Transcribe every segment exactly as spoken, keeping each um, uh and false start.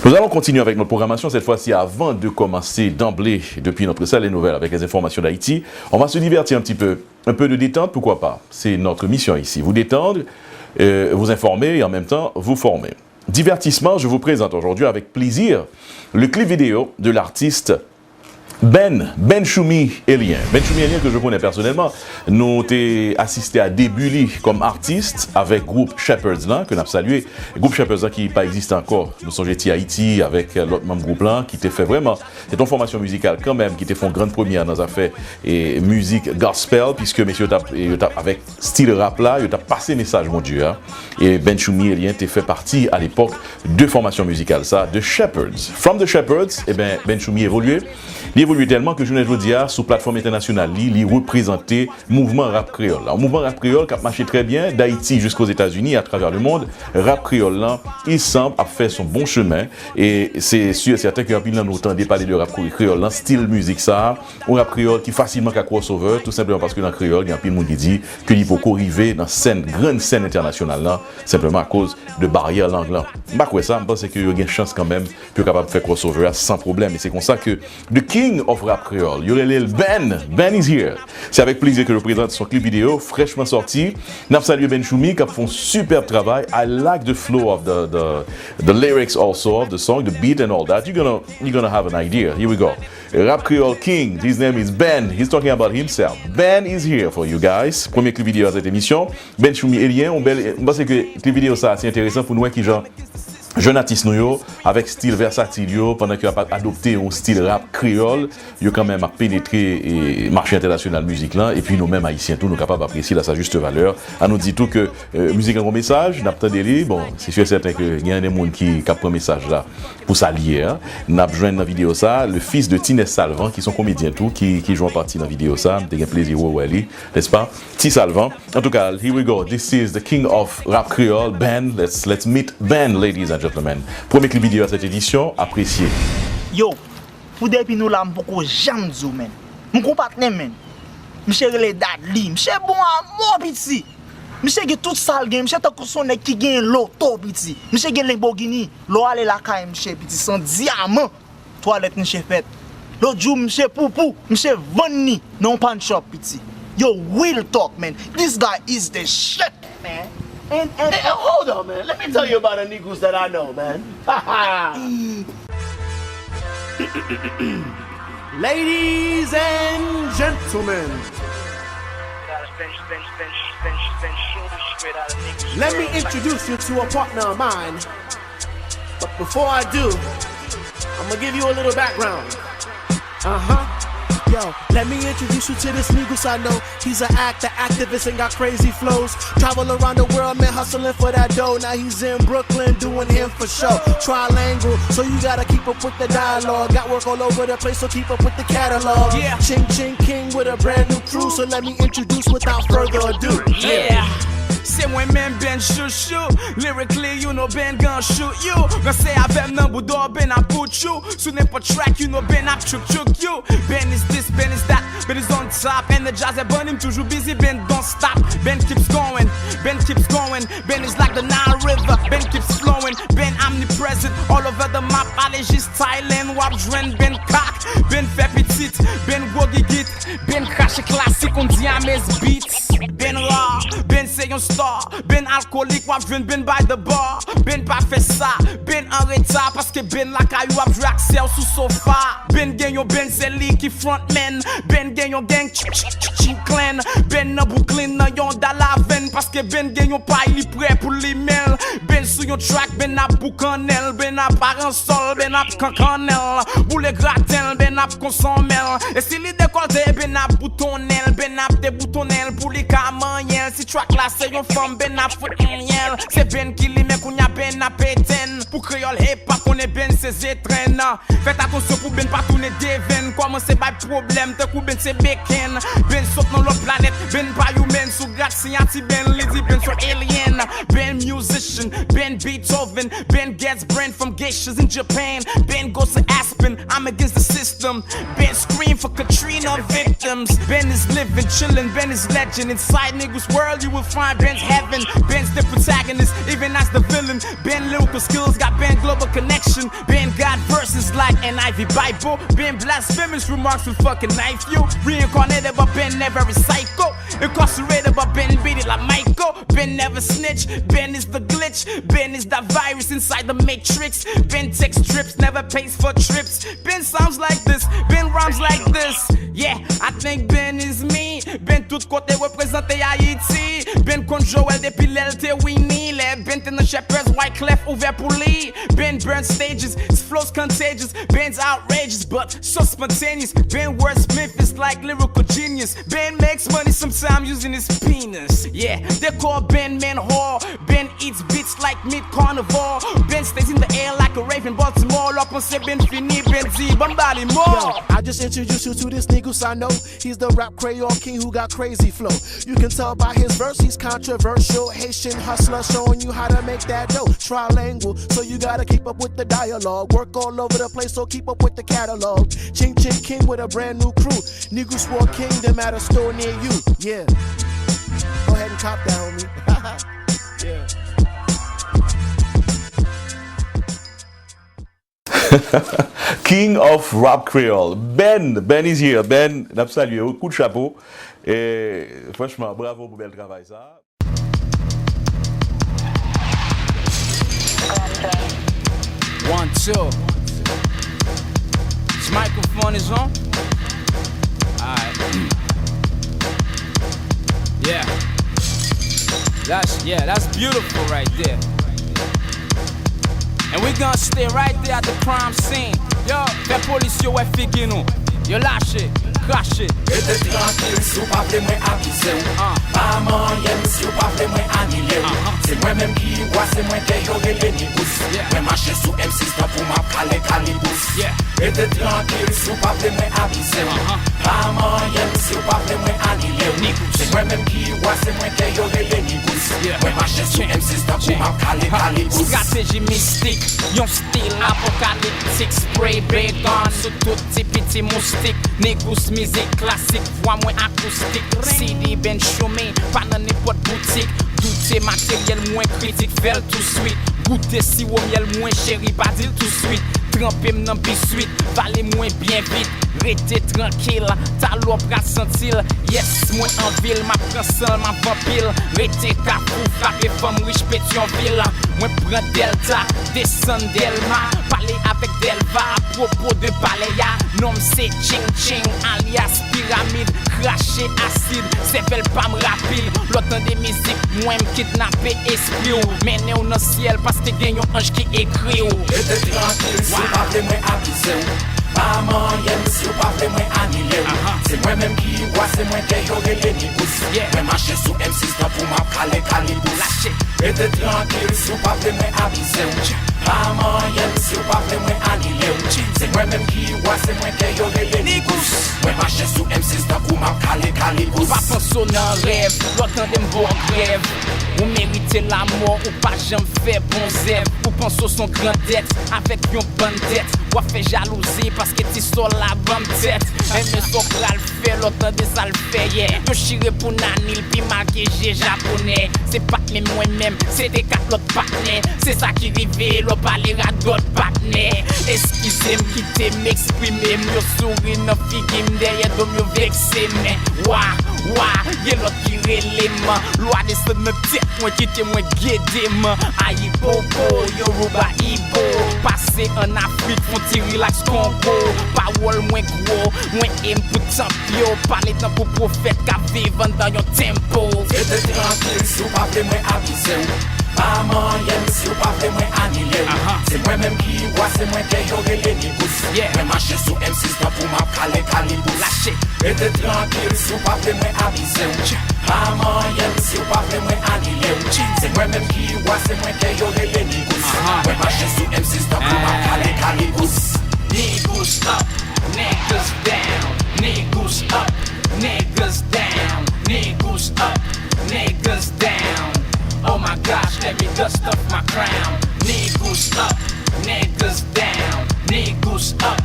Nous allons continuer avec notre programmation, cette fois-ci, avant de commencer d'emblée, depuis notre salle des nouvelles avec les informations d'Haïti, on va se divertir un petit peu, un peu de détente, pourquoi pas. C'est notre mission ici, vous détendre, euh, vous informer et en même temps vous former. Divertissement, je vous présente aujourd'hui avec plaisir le clip vidéo de l'artiste Ben, Ben Choumi Elien. Ben Choumi Elien ke je konnen pèsonèlman, nou te asiste a debi li kòm atis avèk gwoup Shepherdz lan, ke n ap salye. Gwoup Shepherdz lan ki pa egziste ankò. Nou sonje Ti Ayiti avèk lòt manm gwoup lan ki te fè vrèman, se te yon fòmasyon mizikal kanmenm ki te fè yon grann premyè nan zafè e mizik gospel, piske mesye yo t ap, yo t ap avèk stil rap la, yo t ap pase mesaj Bondye a. E Ben Choumi Elien te fè pati a lepòk de fòmasyon mizikal sa, The Shepherdz. From The Shepherdz, e ben, Ben Choumi evolye. Li evolye tèlman ke jounen jodi a, sou platfòm entènasyonal li, li reprezante mouvman rap kreyòl la. Yon mouvman rap kreyòl k ap mache trè byen, Dayiti jiska Ozetazini, atravè lemonn. Rap kreyòl lan, il sanble, ap fè son bon chemen. E se si e sèten ke anpil nan nou tande pale de rap kre-, kreyòl lan, stil mizik sa a, yon rap kreyòl ki fasilman ka crossover, tou senpleman paske nan kreyòl, gen anpil moun ki di ke li poko rive nan sèn, grann sèn entènasyonal lan, senpleman akoz de baryè lang lan. M pa kwè sa, m panse ke yo gen chans kanmenm pou yo kapab fè crossover a san pwoblèm. E se konsa ke The King of Rap Kreyòl, yo rele l Ben, Ben is here. Se avèk plezi ke yo prezante son klip videyo frèchman sòti. N ap salye Ben Choumi k ap fè yon sipèb travay. I like the flow of the, the, the lyrics also of the song, the beat and all that. You're gonna, you're gonna have an idea. Here we go. Rap Kreyòl King, his name is Ben. He's talking about himself. Ben is here for you guys. Premye klip videyo a sèt emisyon. Ben Choumi Elien, yon bèl, m panse ke klip videyo sa a, se enteresan pou nou wè kijan jèn atis nou yo, avèk stil vèsatil yo, pandan ke yo ap adopte yon stil rap kreyòl, yo kanmenm ap penetre e mache entènasyonal mizik lan, epi nou menm Ayisyen tou, nou kapab apresye l à sa juste valeur. An nou di tou ke, e, mizik lan gon mesaj, n ap tande li, bon, se si e sèten ke gen de moun ki, k ap pran mesaj la pou sa li ye a. N ap jwenn nan videyo sa, le fils de Tinès Salvan, ki se yon komedyen tou, ki, ki jwe yon pati nan videyo sa, m te gen plezi wè, wè li, n'est-ce pas? Ti Salvan. En tout cas, here we go. This is the king of rap kreyòl, Ben. Let's, let's meet Ben, ladies and gentlemen. Premye klip videyo a sèt edisyon, apresye. Yo, pou depi nou la, m poko janm di w, men. M gon patnè, men. Misye rele Dadly. Misye bon a mò, piti. Misye gen tout sa l gen. Misye tankou se yon nèg ki gen loto, piti. Misye gen Lamborghini. Lè w ale lakay misye, piti, se yon dyaman. Twalèt misye fèt. Lòt jou, misye poupou, misye vann li nan yon pawn shop, piti. Yo, real talk, man. This guy is the shit, man. And, and, Hey, hold on, man. Let me tell you about a niggas that I know, man. Ladies and gentlemen, let me introduce you to a partner of mine. But before I do, I'ma give you a little background. Uh huh. Yo, let me introduce you to this niggas I know. He's an actor, activist, and got crazy flows. Travel around the world, man, hustling for that dough. Now he's in Brooklyn, doing him for show. Trilingual, so you gotta keep up with the dialogue. Got work all over the place, so keep up with the catalog. Yeah. Ching Ching King with a brand new crew, so let me introduce without further ado. Yeah. Se mwen menm Ben Chouchou. Lyrically, you know Ben gon shoot you. Ranse avè m nan bouda w, Ben ap bout you. Sou nenpòt track, you know Ben ap chouk chouk you. Ben is this, Ben is that, Ben is on top. And the jazz at Bunny, m toujou busy, Ben don't stop. Ben keeps going, Ben keeps going. Ben is like the Nile River, Ben keeps flowing. Ben omnipresent, all over the map. Ale jis Thailand, w ap jwenn Ben kak. Ben fè pitit, Ben gwo gigit. Ben krache klasik, on di Amez Beats. Ben raw, Ben se yon star. Ben alkolik, w ap jwenn Ben by the bar. Ben pa fè sa, Ben an reta, paske Ben lakay ou ap jwe ak sè w sou sofa. Ben gen yon Ben, se li ki frontman. Ben gen yon gang, ch-, ch-, ch-, ch-, clan. Ben nan Brooklyn, nan yon Dalaven, paske Ben gen yon pay, li prè pou li men l. Ben sou yon track, Ben ap boukannen l. Ben ap paransòl, Ben ap kankannen l. Boule graten l, Ben ap konsonmen l. E si li dekòlte, Ben ap boutonnen l. Ben ap deboutonnen l pou li ka manyen l. Si track la se yon fanm, Ben ap fout manyen l. Se Ben ki limen, kounye a Ben ap etenn. Pou kreyòl hip hop, konnen Ben se zetrenn. Fèt atansyon pou Ben pa tounen devenn. Kòmanse bay pwoblèm, tankou Ben se beken. Ben sot nan lòt planèt, Ben pa human. Sou gad siyati Ben, li di Ben se alien. Ben musician, Ben Beethoven. Ben gets brain from geishas in Japan. Ben goes to Aspen, I'm against the system. Ben scream for Katrina victims. Ben is living, chillin', Ben is legend. Inside niggas world, you will find Ben's heaven, Ben's the protagonist, even as the villain. Ben lyrical skills got Ben global connection. Ben got verses like N I V Bible. Ben blasphemous remarks will fucking knife you. Reincarnated, but Ben never recycle. Incarcerated, but Ben beat it like Michael. Ben never snitch. Ben is the glitch. Ben is that virus inside the matrix. Ben takes trips, never pays for trips. Ben sounds like this. Ben rhymes like this. Yeah, I think Ben is me. Ben tout kote reprezante Ayiti. Ben konn Joel depi lè l te Winnie. Lè Ben te nan Shepherds, Wyclef ouvè pou li. Ben burn stages, his flows contagious. Ben's outrageous but so spontaneous. Ben wordsmith is like lyrical genius. Ben makes money sometimes using his penis. Yeah, they call Ben Man Whore. Ben eats beats like meat carnivore. Ben stays in the air like a raven Baltimore. Lò panse Ben fini, Ben di, "Ban m ba li mò." Yo, I just introduced you to this nigga I know. He's the rap Creole king who got crazy flow. You can tell by his verse, he's controversial. Haitian hustler showing you how to make that dough. Trilingual, so you gotta keep up with the dialogue. Work all over the place, so keep up with the catalog. Ching Ching King with a brand new crew. Niggas War King, them at a store near you. Yeah. Go ahead and cop that, homie. Yeah. King of Rap Creole. Ben, Ben is here. Ben, n ap salye w. Kout chapo. E, franchman, bravo pou bèl travay sa. One, two. This microphone is on. Alright. Yeah. That's, yeah, that's beautiful right there. And we gonna stay right there at the crime scene. Yo, fè polis yo wè figi nou. Yo lache, krache. Rete trankil si w pa vle mwen abize w. Ah. Pa manyen m si w pa vle mwen anile w. Aha. Se mwen menm ki wa, se mwen ke yo rele Nigous. Yeah. Mwen mache sou M six tankou m ap kale kalibous. Yeah. Rete trankil si w pa vle mwen abize w. Aha. Pa manyen m si w pa vle mwen anile w. Nigous. Se mwen menm ki wa, se mwen ke yo rele Nigous. Yeah. Mwen mache sou M six tankou m ap kale kalibous. Strateji mistik, yon stil apokaliptik, spray Baygon sou tout ti piti moustik. Nigous, mizik klasik, vwa mwen akoustik. C D Ben Choumi, pa nan nenpòt boutik. Doute materyèl mwen, kritik fè l touswit. Goute siwo myèl mwen, cheri, pa di l touswit. Tranpe m nan biswit, vale mwen byen vit. Rete trankil, talè w pral santi l. Yes, mwen anvi l, m ap pran san l, m ap vanpi l. Rete Kafou, frape fanm rich Petyonvil. Mwen pran Dèlta, desann Dèlma, pale avèk Dèlva apwopo de palè a. Non m se Ching Ching, alyas Piramid, krache asid, sèvèl pa m rapid. Lè w tande mizik mwen, m kidnape espri w, mennen w nan syèl, paske gen yon anj ki ekri w. Rete trankil si w pa vle mwen abize w. Pa manyen m si w pa vle mwen anile w. Aha. Se mwen menm ki wa, se mwen ke yo rele Nigous. Yeah. Mwen mache sou M six tankou m ap kale kalibous. Lache. Rete trankil si w pa vle mwen abize w. Pa manyen m si w pa vle mwen anile w. Se mwen menm ki wa, se mwen ke yo rele Nigous. Mwen mache sou M six tankou m ap kale kalibous. Pa panse w nan rèv, lè w tande m ba w grèv. Ou merite lamò, ou pa janm fè bon zèv. Ou panse w s on grandèt avèk yon bann dèt. W ap fè jalouzi paske ti sòl la ban m tèt. Enben sa w pral fè, lè w tande sa l fè, yeah. Yo chire pou Nani, l pi mal ke je japonè. Se pa t menm mwen menm, se te kat lòt patnè. Se sa ki rive lè w pale radòt patnè. Eskize m, kite m eksprime m. Yo souri nan figi m, dèyè do m yo vekse m. Wa, wa, gen lòt ki rele m. Lwa desann nan tèt mwen, kite mwen gede m. Ayibobo, Yoruba Igbo. Pase ann Afrik, fè on ti rilaks Kongo. Pawòl mwen gwo, mwen enb pou tanp yo. Pale tankou pwofèt k ap viv anndan yon tempo. Rete trankil si w pa vle mwen abize w. Pa manyen m si w pa vle mwen anile w. Aha. Se mwen menm ki wa, se mwen ke yo rele Nigous. Yeah. Mwen mache sou M six tankou m ap kale kalibous. Lache. Rete trankil si w pa vle mwen abize w. Pa manyen m si w pa vle mwen anile w. Se mwen menm ki wa, se mwen ke yo rele Nigous. Aha. Mwen mache sou M six tankou m ap kale kalibous. Nigous up, niggas down. Nigous up, niggas down. Nigous up, niggas down. Oh my gosh, let me dust off my crown. Nigous up, niggas down. Nigous up,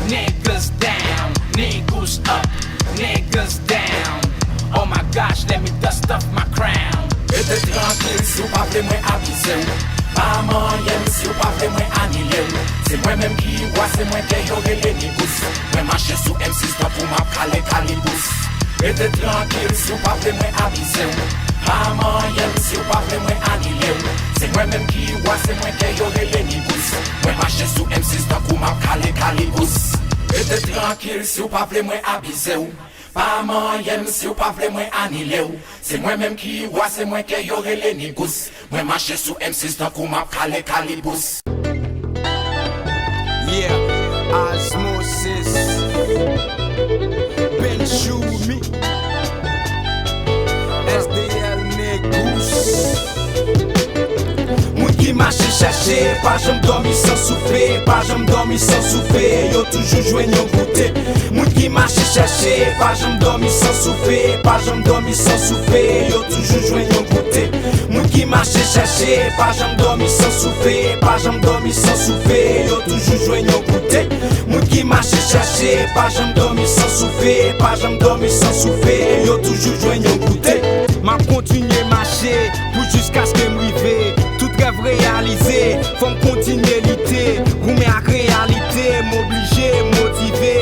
niggas down. Nigous up, niggas down. Oh my gosh, let me dust off my crown. Rete trankil si w pa vle mwen abize w. Pa manyen m si w pa vle mwen anile w. Se mwen menm ki wa, se mwen ke yo rele Nigous. Mwen mache sou M six tankou m ap kale kalibous. Rete trankil si w pa vle mwen abize w. Pa manyen m si w pa vle mwen anile w. Se mwen menm ki wa, se mwen ke yo rele Nigous. Mwen mache sou M six tankou m ap kale kalibous. Rete trankil si w pa vle mwen abize w. Pa manyen m si w pa vle mwen anile w. Se mwen menm ki wa, se mwen ke yo rele Nigous. Mwen mache sou M six tankou m ap kale kalibous. Yeah, Osmosis, Ben Choumi, S D L Negous. Moun ki mache chèche, pa janm dòmi san soupe, pa janm dòmi san soupe, yo toujou jwenn yon goute. Moun ki mache chèche, pa janm dòmi san soupe, pa janm dòmi san soupe, yo toujou jwenn yon goute. Moun ki mache chèche, pa janm dòmi san soupe, pa janm dòmi san soupe, yo toujou jwenn yon goute. Moun ki mache chèche, pa janm dòmi san soupe, pa janm dòmi san soupe, yo toujou jwenn yon goute. M ap kontinye mache pou jiskaske m rive. Tout rèv reyalize, fò m kontinye lite. Goumen ak reyalite, m oblije motive.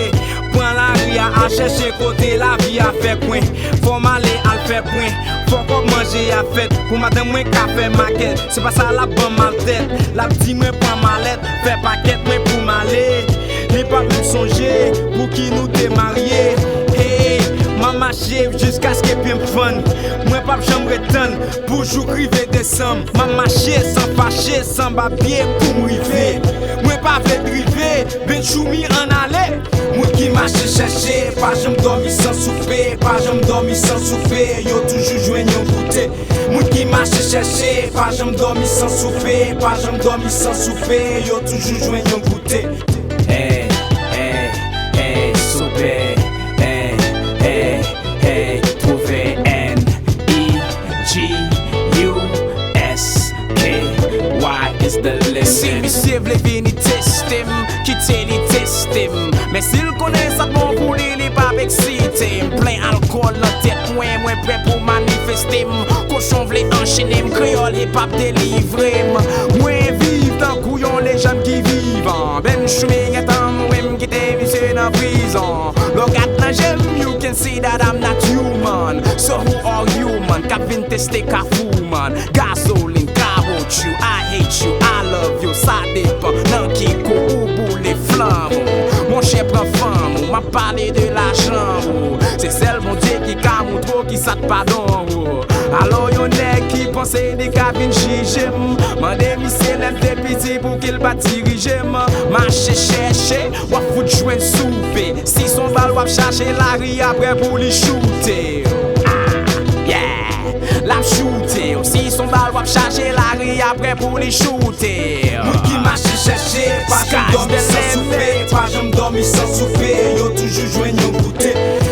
Pran lari a, al chèche kote lavi a fè kwen. Fò m ale al fè pwen. Fò kòb manje a fèt. Pou madanm mwen ka fè makèt. Se pa sa l ap ban m mal tèt. L ap di mwen pran malèt. Fè pakèt mwen pou m ale. Li p ap menm sonje pou ki nou te marye. Hey, m ap mache jiskaske pye m fann. Mwen p ap janm ret tann pou jou k rive desanm. M ap mache san fache, san babye pou m rive. Mwen pa vle drive, Ben Choumi ann ale. Moun ki mache chèche, pa janm dòmi san soupe, pa janm dòmi san soupe, yo toujou jwenn yon goute. Moun ki mache chèche, pa janm dòmi san soupe, pa janm dòmi san soupe, yo toujou jwenn yon goute. Hey, hey, hey, soupe, hey, hey, hey, twouve N E G U S K Y is the limit. Si misye vle vini teste m, kite li teste m. Men si l konnen sa k bon pou li, li p ap eksite m. Plen alkòl nan tèt mwen, mwen prè pou manifeste m. Kochon vle anchene m, kreyòl hip hop delivre m. Mwen viv tankou yon lejann ki vivan. Ben Choumi gentan mouri, m kite misye nan prizon. Lè w gad nan je m, you can see that I'm not human. So who are you, man, k ap vin teste Kafou, man? Gazolin, kawotchou, I hate you, I love you, sa depan nan ki kou ou boule flanm ou. Monchè, pran fanm ou, m ap pale de lajan ou. Se sèl Bondye ki ka moutre w kisa k pa don ou. Alò yon nèg ki panse li ka vin jije m, mande misye lè m te piti pou ki l pa t dirije m. Mache chèche, w ap fout jwenn soupe. Si s on bal w ap chache, lari a prè pou li choute. Ah, yeah. L ap choute w. Si s on bal w ap chache, lari a prè pou li choute w. Moun ki mache chèche, pa janm dòmi san soupe, pa janm dòmi san soupe, yo toujou jwenn yon goute.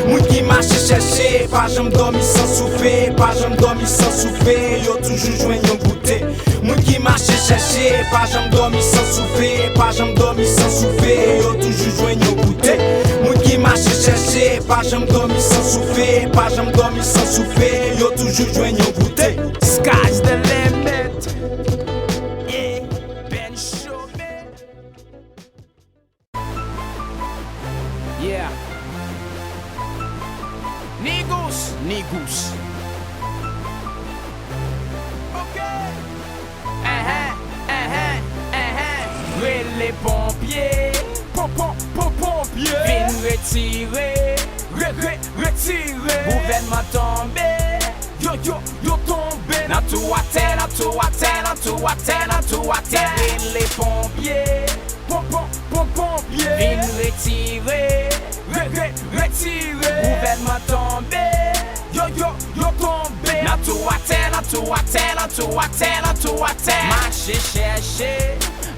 Moun ki mache chèche, pa janm dòmi san soupe, pa janm dòmi san soupe, yo toujou jwenn yon goute. Moun ki mache chèche, pa janm dòmi san soupe, pa janm dòmi san soupe, yo toujou jwenn yon goute. Moun ki mache chèche, pa janm dòmi san soupe, pa janm dòmi san soupe, yo toujou jwenn yon goute. Sky's the limit. Yeah, Ben Choumi. Yeah. Nigous, nigous. Ok. Enhen, enhen, enhen. Rele ponpye. Pon, pon, pon, ponpye. Vin retire. Re, re, retire. Gouvènman tonbe. Yo, yo, yo tonbe. Nan tou atè, nan tou atè, nan tou atè, nan tou atè. Rele ponpye. Pon, pon, pon, ponpye. Vin retire. Re, re, retire. Gouvènman tonbe. Yo, yo, yo tonbe. Nan tou atè, nan tou atè, nan tou atè, nan tou atè. Mache chèche.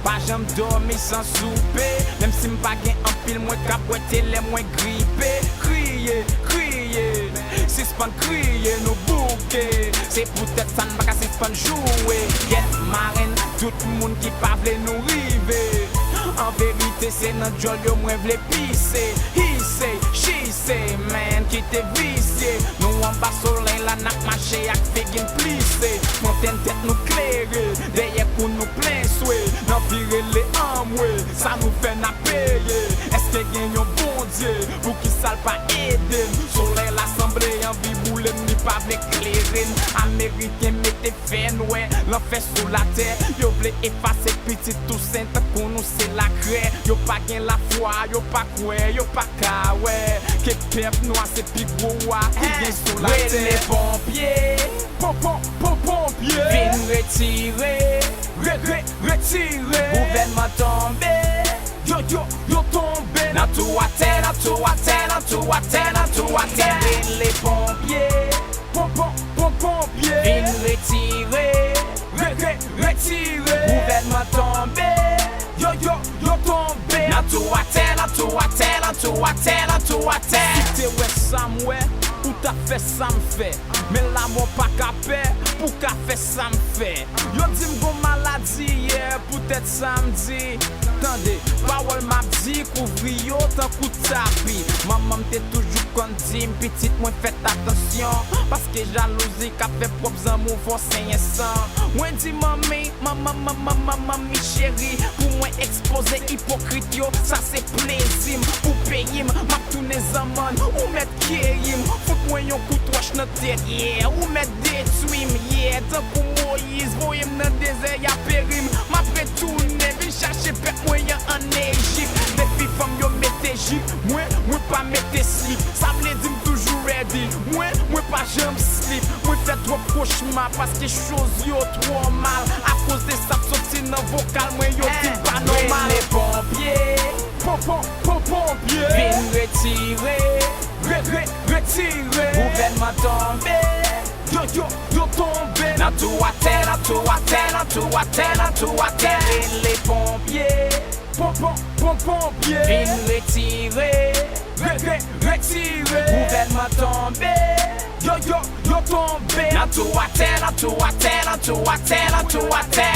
Pa janm dòmi san soupe. Menm si m pa gen anpil, mwen ka bwè te lè mwen gripe. Kriye, kriye. Sispann kriye, nou bouke. Se poutèt sa n pa ka sispann joure. Gèt marenn, tout moun ki pa vle nou rive. An verite, se nan djòl yo mwen vle pise. He say, she say, man, Kite visye, nou anba solèy la, n ap mache ak figi n plise. Fontenn tèt nou klere, dèyè kou nou plen swe. Nan vi rele anmwe, sa nou fè n ap peye. Èske gen yon Bondye? Poukisa l pa ede n? Solèy la sanble anvi boule n, li pa vle klere n. Ameriken mete fè nwè, lanfè sou latè. Yo vle efase pitit Tousen tankou nou se lakrè. Yo pa gen lafwa, yo pa kwè, yo pa ka wè ke pèp nwa se pi gwo wa ki gen sou latè. Rele ponpye, pon, pon, pon, ponpye. Vin retire, re, re, retire. Gouvènman tonbe, yo, yo, yo tonbe. Nan tou atè, nan tou atè, nan tou atè, nan tou atè. Rele ponpye, pon, pon, pon, ponpye. Vin retire, re, re, retire. Gouvènman tonbe, yo, yo, yo tonbe. Nan tou atè, nan tou atè, nan tou atè, nan tou atè. Si w te wè sa m wè, ou t ap fè sa m fè. Men lanmò pa ka pè pou ka fè sa m fè. Yo di m gon maladi yè, poutèt sa m di. Tande, pawòl m ap di kouvri yo tankou tapi. Manman m te toujou konn di m, pitit mwen, fèt atansyon, paske jalouzi ka fè pwòp zanmi w fè w senyen san. Mwen di manmi, manman, manman, manman, manmi cheri, pou mwen ekspoze ipokrit yo, sa se plezi m. Pou peyi m, m ap tounen zanmann, ou mèt keyi m. Fout mwen yon kout wòch nan tèt, yeah, ou mèt detwi m, yeah. Tankou Moyiz voye m nan dezè, y a peri m. M ap retounen, vin chache pèp mwen an ann Ejip. Depi fanm yo mete jip, mwen, mwen pa mete slip. Sa vle di m toujou ready, mwen, mwen pa janm sleep. Mwen fè twòp kochma paske choz yo twò mal. Akoz de sa k soti nan vokal mwen, yo di m pa nòmal. Rele ponpye, pon, pon, pon, ponpye. Vin retire, re, re, retire. Gouvènman tonbe, yo, yo, yo tonbe. Nan tou atè, nan tou atè, nan tou atè, nan tou atè. Rele ponpye, pon, pon, pon, ponpye. Vin retire, re, re, retire. Gouvènman tonbe, yo, yo, yo tonbe. Nan tou atè, nan tou atè, nan tou atè, nan tou atè.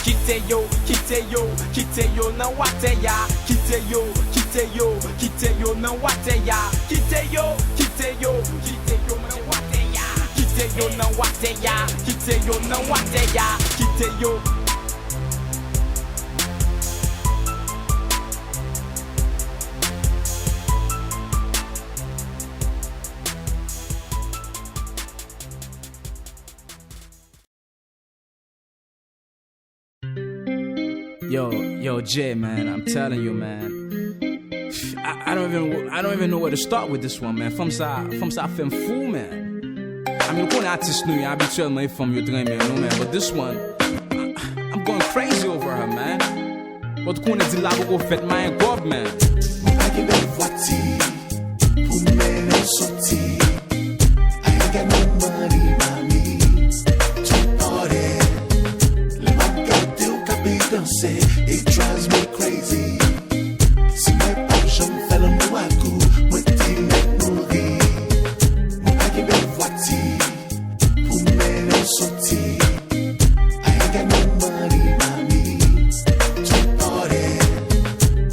Kite yo, kite yo, kite yo nan watè ya. Kite yo, kite yo, kite yo nan watè ya. Kite yo, kite yo, kite yo nan watè ya. Kite yo nan watè ya, kite yo nan watè ya, kite yo. Yo, yo, Jay, man, I'm telling you, man. I, I don't even, I don't even know where to start with this one, man. Fanm sa, fanm sa fè m fou, man. I mean, ou konnen atis nou yo, abityèlman, e fanm yo t renmen nou, man. But this one, I, I'm going crazy over her, man. But ou konnen di l la poko fèt, man, gob, man. Mwen pa gen bèl vwati pou m mennen w soti. I ain't got no money, mommy, to party. Lè m ap gade w k ap danse, it drives me crazy. Si mwen p ap janm fè lanmou ak ou, mwen te mèt mouri. Mwen pa gen bèl vwati pou m mennen w soti. I ain't got no money, mommy, to party.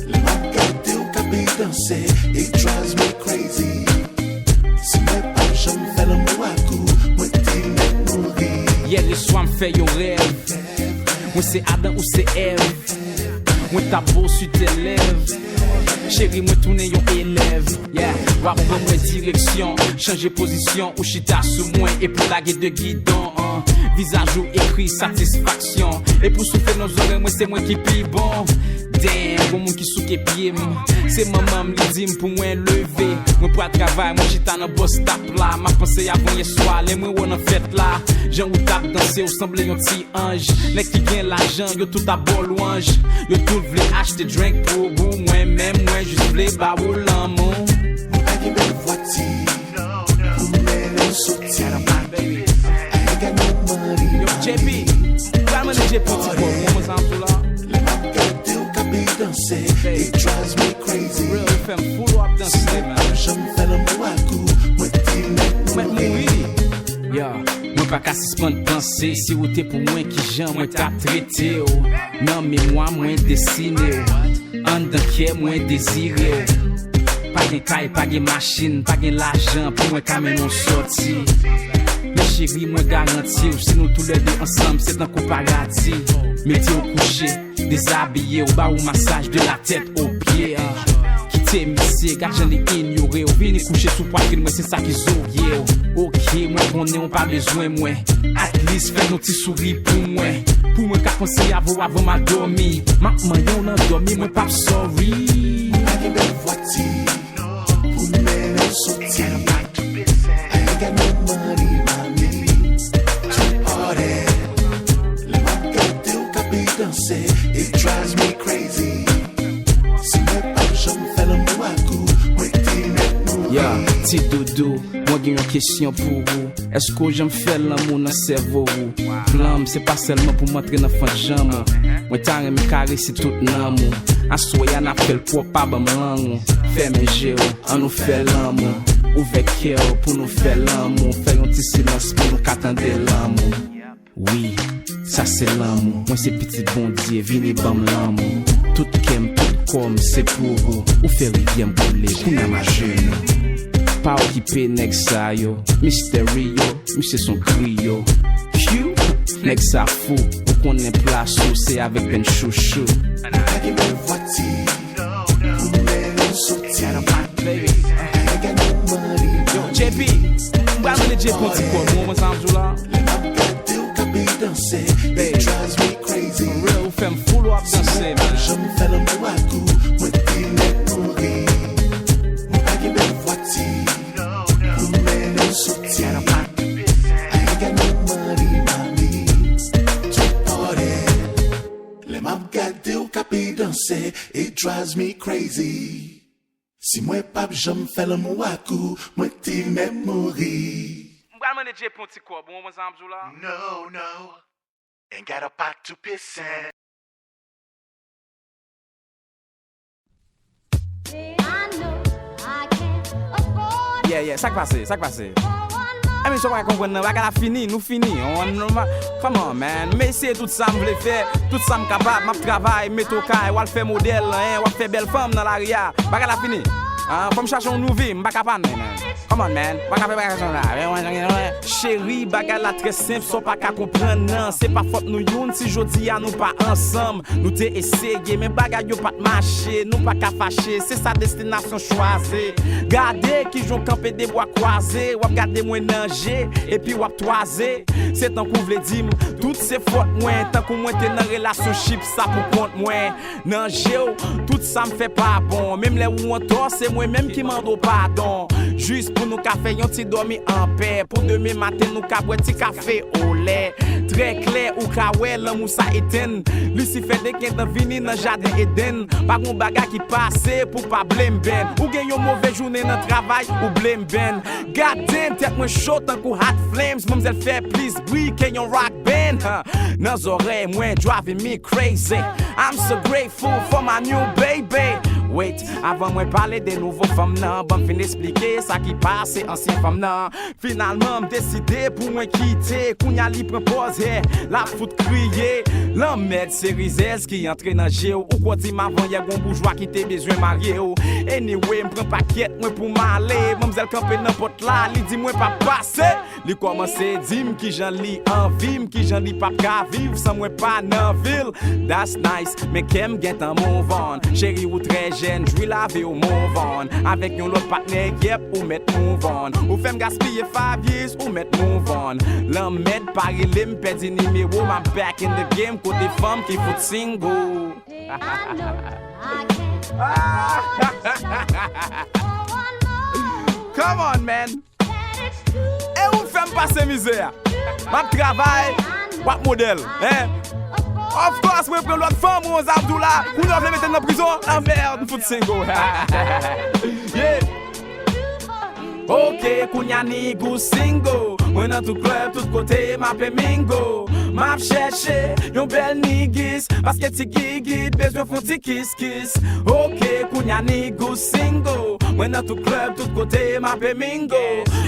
Lè m ap gade w k ap danse, it drives me crazy. Si mwen p ap janm fè lanmou ak ou, mwen te mèt mouri. Yèreswa m fè yon rèv. Mwen se Adan, ou se Èv. Mwen t ap bo sou tè lèv. Cheri, mwen tounen yon elèv. Yeah. W ap ban mwen direksyon. Chanje pozisyon, ou chita sou mwen epi lage de gidon, an. Vizaj ou ekri satisfaksyon. Epi w soufle nan zòrèy mwen, se mwen ki pi bon. Damn, gon moun ki souke pye m. Se manman m, li di m pou mwen leve. Mwen pral travay, mwen chita nan bus stop la. M ap panse avan yèswa, lè mwen wè w nan fèt la. Jan ou t ap danse, ou sanble yon ti anj. Nèg ki gen lajan, yo tout ap ba w lwanj. Yo tout vle achte drink pou ou, mwen menm, mwen jis vle ba ou lanmou. Mwen pa gen bèl vwati pou m mennen w soti. I ain't got no money, Yo, J P, pral mande J P yon ti kòb, ou konprann sa m di w la? Lè m ap gade w k ap danse, it drives me crazy. Real, ou fè m fou lè w ap danse, man. Si mwen p ap janm fè lanmou ak ou, mwen te mèt mouri. Yeah. Mwen pa ka sispann panse, si ou te pou mwen, kijan mwen t ap trete w. Nan memwa mwen desine w, anndan kè mwen dezire w. Pa gen kay, pa gen machin, pa gen lajan pou mwen ka mennen w sòti. Men cheri, mwen garanti w, si nou toulède ansanm, se tankou paradi. Mete w kouche, dezabiye w, ba w masaj de la tèt o pye. Kite misye, gad jan li inyore w, vini kouche sou pwatrin mwen, se sa ki zorye w. Oke, mwen konnen w pa bezwen mwen, at least fè yon ti souri pou mwen. Pou mwen ka panse avè w avan m al dòmi. M ap manyen w nan dòmi, mwen p ap sorry. Mwen pa gen bèl vwati pou m mennen w soti. I ain't got no money, mommy, to party. Lè m ap gade w k ap danse, it drives me crazy. Si mwen p ap janm fè lanmou ak ou, mwen te mèt mouri. Yeah, ti doudou, mwen gen yon kesyon pou ou. Èske w janm fè lanmou nan sèvo ou? Plan m se pa sèlman pou m antre nan fant janm ou. Mwen ta renmen karese tout nanm ou. Aswè a n ap fè l pwòp, pa ban m lang ou. Fèmen je w, ann nou fè lanmou. Ouvè kè w pou nou fè lanmou. Fè yon ti silans pou nou ka tande lanmou. Wi, sa se lanmou. Mwen se pitit Bondye, vini ban m lanmou. Tout kè m, tout kò m, se pou ou. Ou fè rivyè m koule, kounye a m ajenou. Pa okipe nèg sa yo, Misterio, misye se yon griyo. Phew, nèg sa fou, ou konnen plas ou, se avèk benn chouchou. Pa gen bèl vwati pou mennen w soti. I ain't got no money, yo, J P, m pral mande J P yon ti kòb, ou konprann sa m di w la? Lè m ap gade w k ap danse, it drives me crazy. For real, ou fè m fou lè w ap danse, man. Si mwen pa janm fè lanmou ak ou, mwen te mèt mouri. Mwen pa gen bèl vwati pou mennen w soti. I ain't got no money, mommy, to party. Lè m ap gade w k ap danse, it drives me crazy. Si mwen p ap janm fè lanmou ak ou, mwen te mèt mouri. M pral mande J P yon ti kòb, ou konprann sa m ap di w la? No, no. Ain't got a pot to piss in. Yeah, yeah, sa k pase, sa k pase? Ebyen, sa w pa konprann nan, bagay la fini, nou fini. On, on, on, come on, man. M eseye tout sa m vle fè, tout sa m kapab. M ap travay, mete w kay, w al fè modèl, en, w ap fè bèl fanm nan lari a. Bagay la fini. Ah, fò m chache yon nou vi, m pa ka pa n, man. Come on, man. M pa ka fè bagay sa la. Cheri, bagay la trè senp, sa w pa ka konprann nan. Se pa fòt nou youn si jodi a nou pa ansanm. Nou te eseye, men bagay yo pa t mache. Nou pa ka fache, se sa destinasyon chwazi. Gade kijan w kanpe de bwa kwaze, w ap gade mwen nan je, epi w ap twaze. Se tankou w vle di m, tout se fòt mwen, tankou mwen te nan relasyonship sa pou kont mwen. Nan je w, tout sa m fè pa bon, menm lè ou antò, se mwen menm ki mande w padon. Jis pou nou ka fè yon ti dòmi anpè, pou demen maten nou ka bwè ti kafe olè. Trè klè, ou ka wè lanmou sa etenn. Lisifè te gentan vini nan jaden Edenn. Pa gon bagay ki pase pou pa blame Ben. Ou gen yon move jounen nan travay, ou blame Ben. God damn, tèt mwen cho tankou hot flames. Manmzèl fè plis bri ke yon rock band. Huh. Nan zòrèy mwen, driving me crazy. I'm so grateful for my new baby. Wait, avan mwen pale de nouvo fanm nan, ban m fin esplike sa ki pase ansyen fanm nan. Finalman, m deside pou mwen kite. Kounye a li pran pòz, yeah, l ap fout kriye. Lanmèd se rizèz ki antre nan je w. Ou kwè w di m avan yè gon boujwa ki te bezwen marye w. Anyway, m pran pakèt mwen pou m ale. Manmzèl kanpe nan pòt la, li di mwen pa pase. Li kòmanse di m kijan li anvi m, kijan li p ap ka viv san mwen pa nan vi l. That's nice, men kè m gentan move on. Cheri, ou trè jèn, jwi lavi w, move on. Avèk yon lòt patnè, yep, ou mèt move on. Ou fè m gaspiye five years, ou mèt move on. Lanmèd pa rele m, pèdi nimewo m, I'm back in the game, kote fanm ki fout single. Come on, man. E ou fè m pase mizè a. M ap travay, w ap modèl, en. Of course, mwen pran lòt fanm, Rose Abdoula. Kounye a w vle mete m nan prizon? Lanmèd, m fout single. Yeah. Ok, kounye a nigga ou single. Mwen nan tout klèb, tout kote, m ape mingo. M ap chèche yon bèl nigis, paske ti gigit bezwen fon ti kiskis. Ok, kounya nigou single. Mwen nan tout klèb, tout kote, m ape mingo.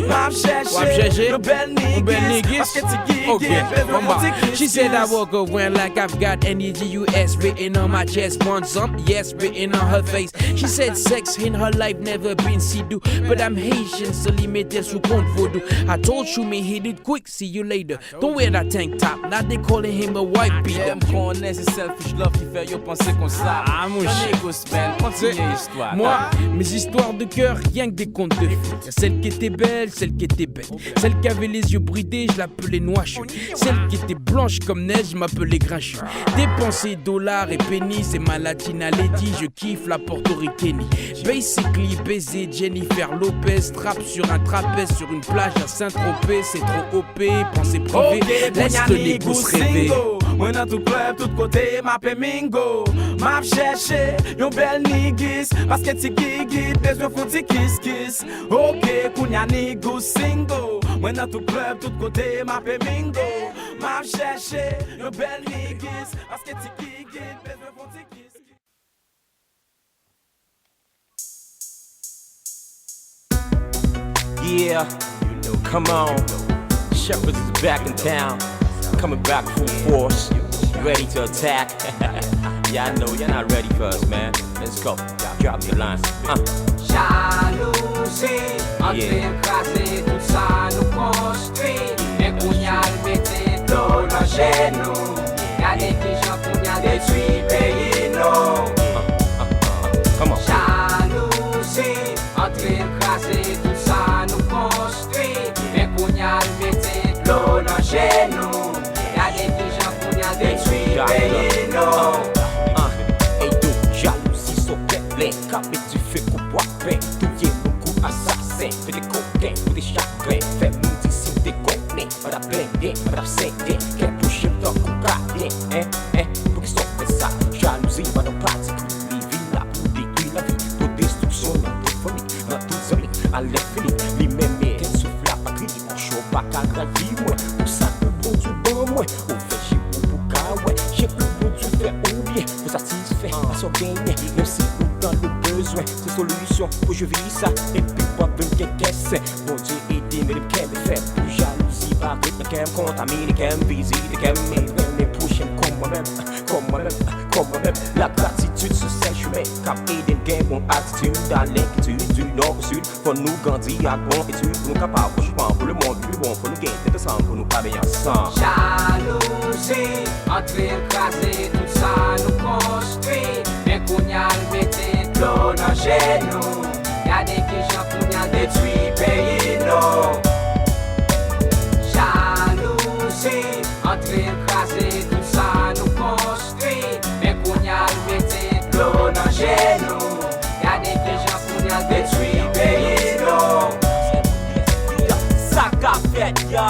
M ap chèche yon bèl nigis, paske ti gigit bezwen fon ti kiskis. She said I walk around like I've got N E G U S written on my chest. Want some? Yes, written on her face. She said sex in her life never been see do, but I'm Haitian, so li mete sou kont vodou. I told Shoomy hit it quick, see you later. Don't wear that tank top, now they calling him a white beater. Yo, m konnen se selfish love ki fè yo panse konsa. Ah, mon cher. Gospel, kontinye istwa. Moi, mes histoires de cœur, rien que des contes de fées. Celle qui était belle, celle qui était bête. Celle qui avait les yeux bridés, je l'appelais Noachou. Celle qui était blanche comme neige, je m'appelais Grinchou. Dépenser dollars et pennies, c'est ma latina lady, je kiffe la portoricaine. Basically, baiser Jennifer Lopez, trap sur un trapèze, sur une plage à Saint-Tropez, c'est trop O P, pensée privée, laisse le négro se rêver. Mwen nan tout klèb, tout kote, m ape mingo. M ap chèche yon bèl nigis, paske ti gigit bezwen fon ti kiskis. Ok, kounya nigou single. Mwen nan tout klèb, tout kote, m ape mingo. M ap chèche yon bèl nigis, paske ti gigit bezwen fon ti kiskis. Yeah, come on. Shepherds is back in town. Coming back full force. Ready to attack. Y'all know y'all not ready for us, man. Let's go. Drop the line. Uh. Jalouzi antre l kraze tout sa nou konstwi. Men kounya l mete dlo nan je nou. Gade kijan kounya l detwi peyi nou. Jalouzi antre l kraze tout sa nou konstwi. Men kounya l mete dlo nan je nou. Gade kijan kounya l detwi peyi nou. Ey yo, jalouzi se yon pèp blen k ap met dife kou bwa pen, touye moun kou asasen, pete koken, pete chagren, fè moun di si m te konnen, pa t ap plenden, pa t ap senden, kè bouche m tankou kaden, en, en, poukisa w fè sa? Jalouzi pa nan pati pri, li vin la pou detwi lavi, pou destriksyon nan tout fanmi, nan tout zanmi, alenfini, li menm men tèt souf lapatri, mouchwa pa ka rayi mwen, pou sa ke Bondye ban mwen, ouvè je w pou ka wè, je pou Bondye fè ou byen, pou satisfè, pa sa w genyen, menm si ou nan le bezwen, se solisyon pou je vi sa, epi w ap vin gen kè sen, Bondye ede m, ede m kenbe fèm, pou jalouzi pa ret nan kè m, kontamine kè m, vizite kè m, e renmen pwochen m kòm mwen menm, kòm mwen menm, kòm mwen menm, la gratitid se sèl chimen k ap ede n gen bon atitid, a lenkitid, di nò o sid, fò nou grandi ak bon etid, pou nou kapab pran pou lemonn, pi bon, fò nou gen tèt ansanm, pou nou pa benyen ansanm. Jalouzi antre l kraze tout sa nou konstwi, men kounya l mete dlo nan je nou. Gade kijan kounya l detwi peyi nou. Jalouzi antre l kraze tout sa nou konstwi, men kounya l mete dlo nan je nou. Gade kijan kounya l detwi peyi nou. Sa ka fèt, yo.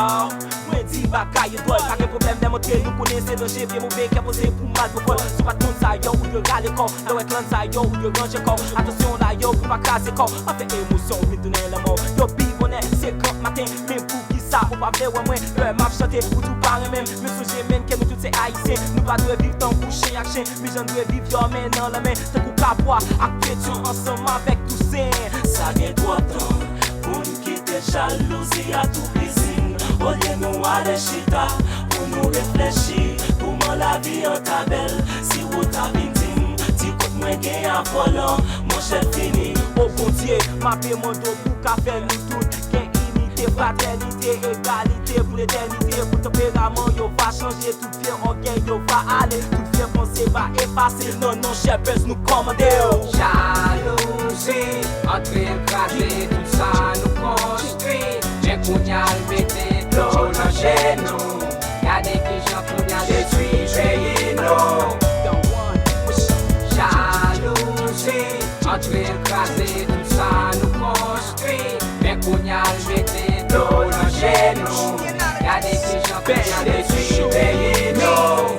Mwen di bagay yo dwòl, pa gen pwoblèm, lè montre nou konnen se danje, vye move kè poze pou mal pran kòl. Si w pa t konn sa yo, ou dwe rale kò w, lè w wè klann sa yo, ou dwe ranje kò w. Atansyon la yo, pou pa kraze kò w, pa fè emosyon w vin tounen lanmò w. Yo pi bonè, se gran maten, men poukisa ou pa vle wè mwen? Lè m ap chante, ou di w pa renmen m, men sonje menm ke nou tout se ayisyen, nou pa dwe viv tankou chen ak chen, men jan n dwe viv yo men nan lanmen, tankou Kabwa ak Petyon ansanm avèk Tousen. Sa gen twòp tan pou n kite jalouzi a tou prizin. Olye nou ale chita pou nou reflechi kouman lavi an ta bèl. Si ou ta vin di m ti kote mwen gen a vòlò, monchè l fini. O Bondye, m ape mande w pou w ka fè nou tout gen inite, fratènite, egalite pou letènite, pou tanperaman yo va chanje, tout vye ògèy yo va ale, tout vye panse va efase. Nan non Shepherds nou kòmande w. Jalouzi antre l kraze tout sa nou konstwi, men kounya l mete dlo nan je nou. Gade kijan kounya l detwi peyi nou. Jalouzi antre l kraze tout sa nou konstwi, men kounya l mete dlo nan je nou. Gade kijan kounya l detwi peyi nou.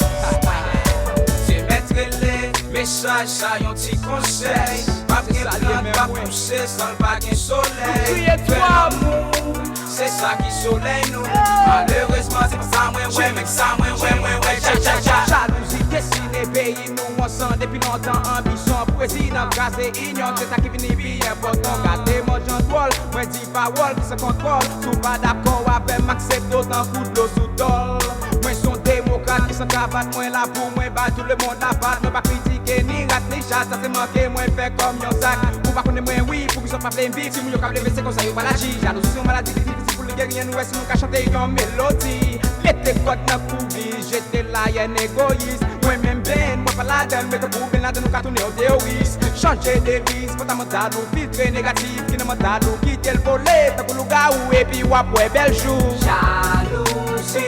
Se mèt rele, mesaj sa yon ti konsèy. Pa gen plant k ap pouse san l pa gen solèy. Fè lanmou, Se sa ki solèy nou. Malerezman, se pa sa mwen wè, men sa mwen wè, mwen wè, ja, ja, ja. Jalouzi desine peyi nou ansanm depi lontan. Anbisyon prezidan kraze inyon, se sa ki vini pi enpòtan. Gade mò jan dwòl, mwen di pawòl ki san kontwòl. Si w pa dakò avè m, aksepte w tankou dlo sou tòl. Mwen se yon demokrat ki san kravat, mwen la pou mwen bay tout lemonn lapat. Mwen pa kritike ni rat ni chat, sa se manke mwen fè kòm yon zak. Ou pa konnen mwen wi, poukisa w pa vle m viv? Timoun yo k ap leve, se konsa yo pral aji. Jalouzi se yon maladi ki difisil pou l geri, ann wè si nou ka chante yon melodi. Mete kòd nan kouri, jete layèn egoyis. Mwen menm Ben, mwen pa ladann, men tankou Ben Laden ou ka tounen yon teyoris. Chanje deviz, fondamental ou filtre negatif ki nan mantal ou, kite l vole tankou lougawou, epi w ap wè bèl jou. Jalouzi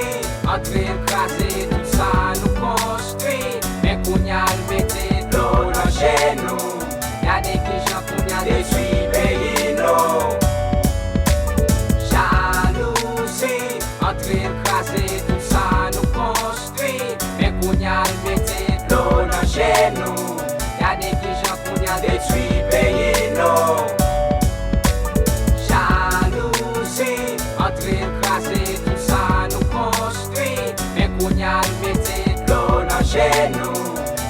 antre l kraze tout sa nou konstwi, men kounya l mete dlo nan je nou. Gade kijan kounya l detwi peyi nou. Jalouzi antre l kraze tout sa nou konstwi, men kounya l mete dlo nan je nou. Gade kijan kounya l detwi peyi nou. Jalouzi antre l kraze tout sa nou konstwi, men kounya l mete dlo nan je nou.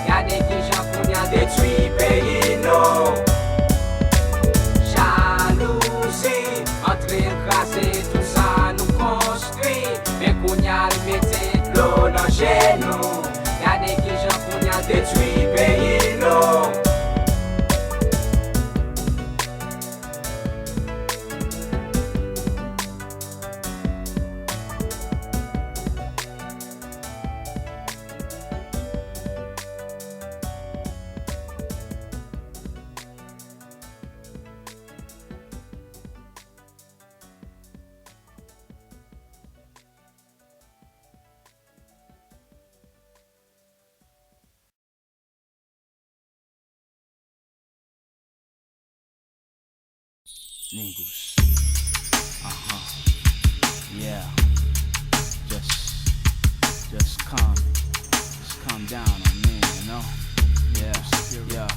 Gade kijan kounya l detwi peyi nou. Jalouzi antre l kraze tout sa nou konstwi, men kounya l mete dlo nan je nou. Gade kijan kounya l detwi peyi nou. Niggas. Uh-huh. Yeah. Just, just calm, just calm down on me, you know? Yeah, yeah.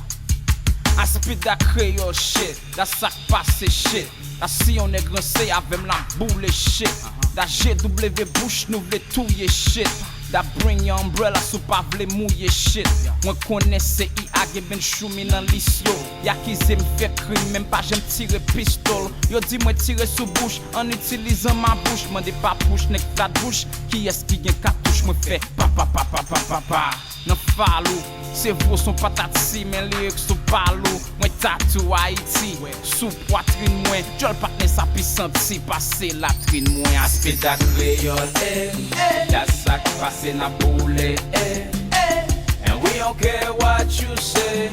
I spit that Creole shit, that sak pase shit. That si yon nèg ranse avè m, l ap boule shit. That G W bouch nou vle touye shit. That bring your umbrella si w pa vle mouye shit. Mwen konnen C I A gen Ben Choumi nan lis yo. Y akize m fè krim, men m pa janm tire pistol. Yo di mwen tire sou bouch, an itilizan ma bouch. Mande papouch, nèg flat bouch, kiyès ki gen katouch? Mwen fè pa, pa, pa, pa, pa, pa, pa. Nan falou, se vre w se yon patat si, men lyrics ou pa lou. Mwen tatou Ayiti sou pwatrin mwen. Djòl patnè sa pi santi pase latrin mwen. Aspida kreyòl, eh, dat sa k pase n ap boule, eh, eh. And we don't care what you say,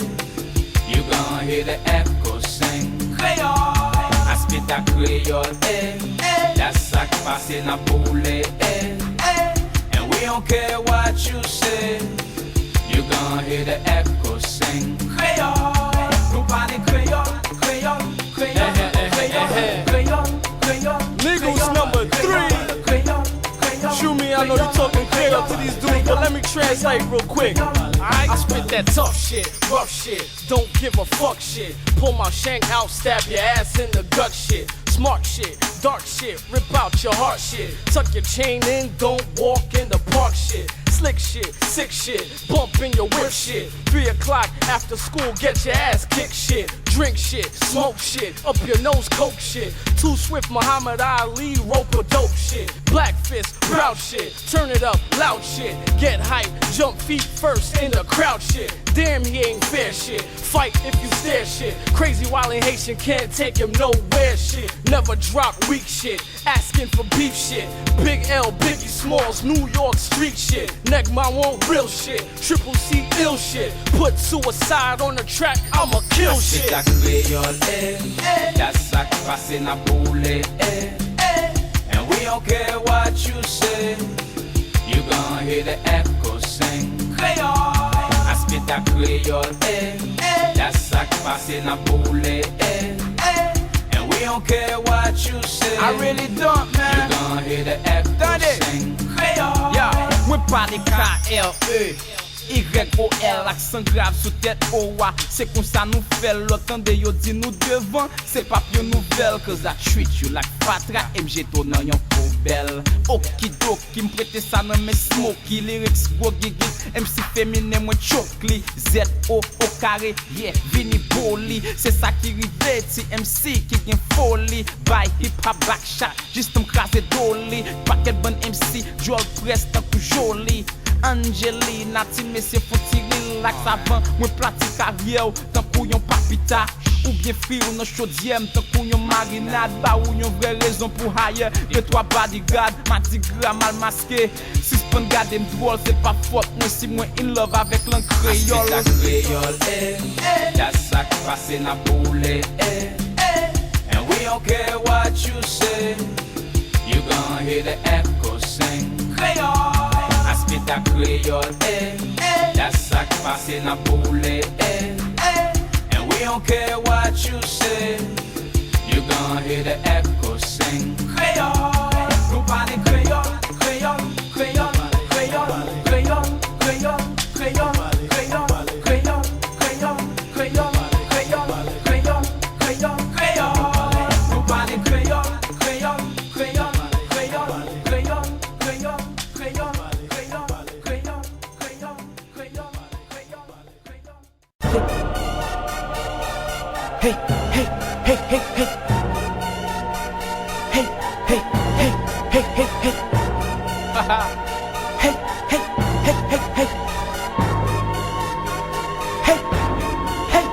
you gon' hear the echo sing. Kreyòl. Aspida kreyòl, eh, eh, dat sa k pase n ap boule, eh, eh. And we don't care what you say, you gon' hear the echo sing. Kreyòl. Nou pale kreyòl, kreyòl, kreyòl, kreyòl, kreyòl, kreyòl. Niggas number three. Kreyòl, kreyòl, kreyòl. Shumi, I know you talking Creole to these dudes, but let me translate real quick. I spit that tough shit, rough shit, don't give a fuck shit. Pull my shank out, stab your ass in the gut shit. Smart shit, dark shit, rip out your heart shit. Tuck your chain in, don't walk in the park shit. Slick shit, sick shit, bump in your whip shit. Three o'clock after school, get your ass kicked shit. Drink shit, smoke shit, up your nose coke shit. Too Swift, Muhammad Ali, rope a dope shit. Black fist, proud shit, turn it up, loud shit. Get hype, jump feet first in the crowd shit. Damn, he ain't fair shit. Fight if you stare shit. Crazy wildin' Haitian can't take him nowhere shit. Never drop weak shit. Asking for beef shit. Big L, Biggie Smalls, New York street shit. Nèg mawon real shit. Triple C ill shit. Put suicide on the track, I'ma kill shit. Aspida kreyòl, eh, dat sa k pase n ap boule, eh, eh. And we don't care what you say, you gon' hear the echo sing. Kreyòl. Aspida kreyòl, eh, eh, dat sa k pase n ap boule, eh, eh. And we don't care what you say, I really don't, man, you gon' hear the echo sing. Kreyòl. Yeah, mwen pale K R E. Y O L, aksan grav sou tèt O a. Se konsa nou fè l, lòt tande yo di nou devan. Se p ap yon nouvèl, cause I treat you like fatra, e m jete w nan yon poubèl. Okidoki, m prete sa nan men Smokey. Lyrics gwo gigit, M C feminen, mwen choke li. Z O O kare, yeah, vini boli. Se sa ki rive ti M C ki gen foli. Bay hip hop back shot, jis tan m kraze do li. Pakèt bann M C, djòl près tankou Jolie. Angelina, ti mesye, fon ti relax avan mwen plati karyè w tankou yon papita. Oubyen fri w nan chodyè m tankou yon marinad. Ba ou yon vrè rezon pou hire de twa bodyguard. Madigra mal maske, sispann gade m dwòl. Se pa fòt mwen si mwen in love avèk lang kreyòl. Aspeta kreyòl, eh, dat sa k pase n ap boule, eh, eh. And we don't care what you say. You gon' hear the echo sing. Kreyòl. Aspeta kreyòl, eh, eh. Dat sa k pase n ap boule, eh, eh. And we don't care what you say. You gon' hear the echo sing. Kreyòl. Nou pale kreyòl, kreyòl, kreyòl, kreyòl, kreyòl, kreyòl, kreyòl, kreyòl, kreyòl, kreyòl, kreyòl, kreyòl, kreyòl, kreyòl. Nou pale kreyòl, kreyòl, kreyòl, kreyòl, kreyòl, kreyòl, kreyòl, kreyòl, kreyòl, kreyòl, kreyòl, kreyòl, kreyòl. Hey, hey, hey, hey, hey. Hey, hey, hey, hey, hey, hey. Hey, hey, hey, hey, hey. Hey, hey.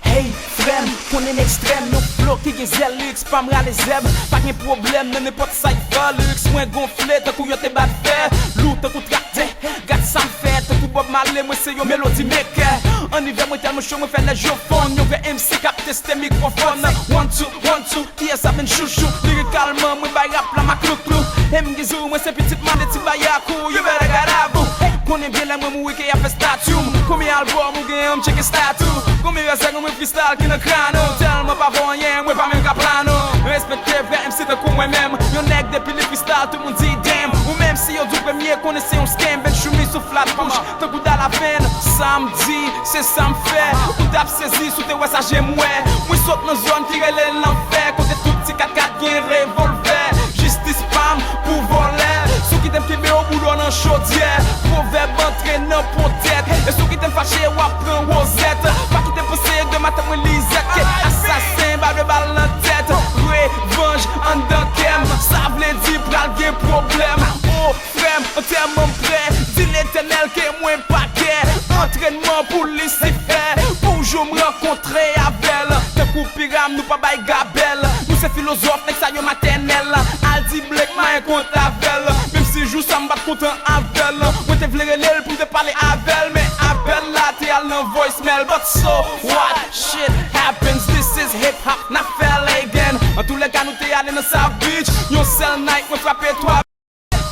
Hey, frè m, konnen ekstrèm, yon flo ki gen zèl, lyrics pa m rale zèb. Pa gen pwoblèm nan nenpòt cypher, lyrics mwen gonfle tankou yo te bat fè. Lou tankou traktè, gad sa m fè, tankou Bob Marley, mwen se yon melody maker. An ivè mwen tèlman cho, mwen fè nèj yo fonn. Yon vrè M C k ap teste mikwofòn. One, two, one, two, kiyès ap vin chouchou? Lirikalman, mwen bay rap la maklouklou. E m gen zou, mwen se pitit mande ti bayakou. You better get out. Konnen byen lè mwen mouri ke y ap fè stati m. Konbyen albòm ou gen, m tcheke stati w. Konbyen rèzè mwen freestyle ki nan krano. Tèlman pa vo anyen, mwen pa menm ka plano. Respekte vrè M C tankou mwen menm. Yon nèg depi li freestyle, tout moun di damn. Ou menm si yo di w premye, konnen se yon scam. Ben Choumi sou flat bouch, tankou Dalaven. Sa m di, se sa m fè. Ou t ap sezi si w te wè sa je m wè. Mwen sot nan zòn ki rele lanfè, kote tout ti kat kat gen revòlvè. Jistis pa m pou vòlè. Si w kite m kenbe w, boule w nan chodyè. Pwovèb antre nan po tèt. E si w kite m fache, w ap pran wozèt. Pa kite m panse demen maten mwen lizèt. Ke asasen ba de bal nan tèt. Revanj anndan kè m, sa vle di pral gen pwoblèm. O frè m, antèman m prè. Di Letènèl ke mwen pa kè. Antrènman pou Lisifè. Pou jou m rankontre avè l. Tankou Piram, nou pa bay gabèl. Nou se filozòf, nèg sa yo matènèl. Al di Blake m pa gen kont avè l. Menm si jou sa m pa t kontan avè l. Mwen te vle rele l pou m te pale avè l. Men apèl la te al nan voicemail. But so what? Shit happens. This is hip hop, n ap fè l again. Antoulèka, nou te ale nan South Beach. Yon sèl night, mwen frape twa.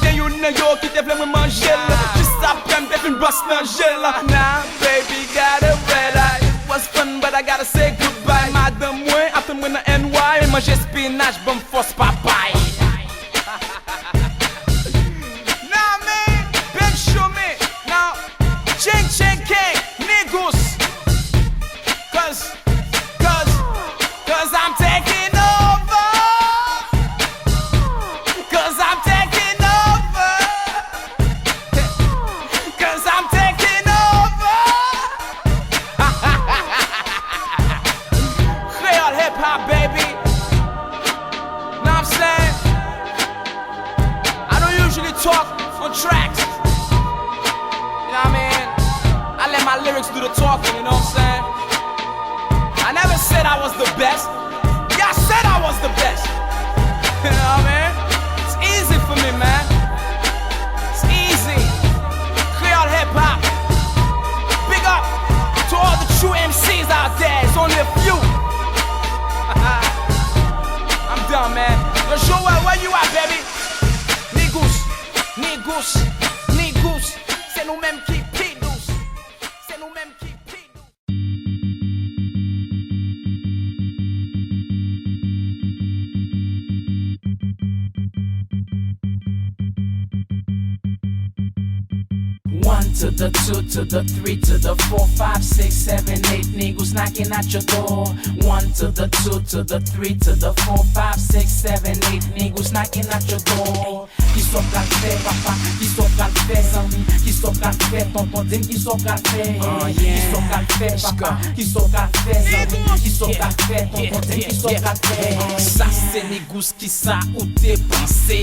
Gen youn nan yo ki te vle mwen manje l. Jis apre m te fin bòs nan je l. Now, baby got a red eye. It was fun, but I gotta say goodbye. Madanm mwen ap tann mwen nan N Y. Manje spinach, ban m fòs papay. Nah, man, Ben Choumi. Now, Ching Ching King, Nigous. Cause, cause, cause I'm taking over. Cause I'm taking over. Cause I'm taking over. Creole hip hop, baby. Know what I'm saying? I don't usually talk on tracks. You know what I mean? I let my lyrics do the talking, you know what I'm saying? I never said I was the best. Y'all said I was the best. You know what I mean? It's easy for me, man. It's easy. Creole hip hop. Big up to all the true M Cs out there. It's only a few. I'm done, man. Yo, Joel, where you at, baby? Nigous, Nigous, Nigous. Se nou menm ki pi dous. Se nou menm ki pi dous. To the two, to the three, to the four, five, six, seven, eight, niggas knocking at your door. One to the two, to the three, to the four, five, six, seven, eight, niggas knocking at your door. Kisa w pral fè, papa? Kisa w pral fè, zanmi? Kisa w pral fè, tonton? Di m kisa w pral fè. Kisa w pral fè, papa? Kisa w pral fè, zanmi? Kisa w pral fè, tonton? Di m kisa w pral fè. Sa se Nigous, kisa ou te panse?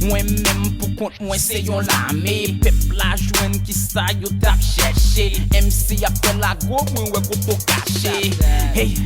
Mwen menm pou kont mwen se yon lame. Pèp la jwenn kisa yo t ap chèche. M C ap fè lago, mwen wè kote w kache. Hey,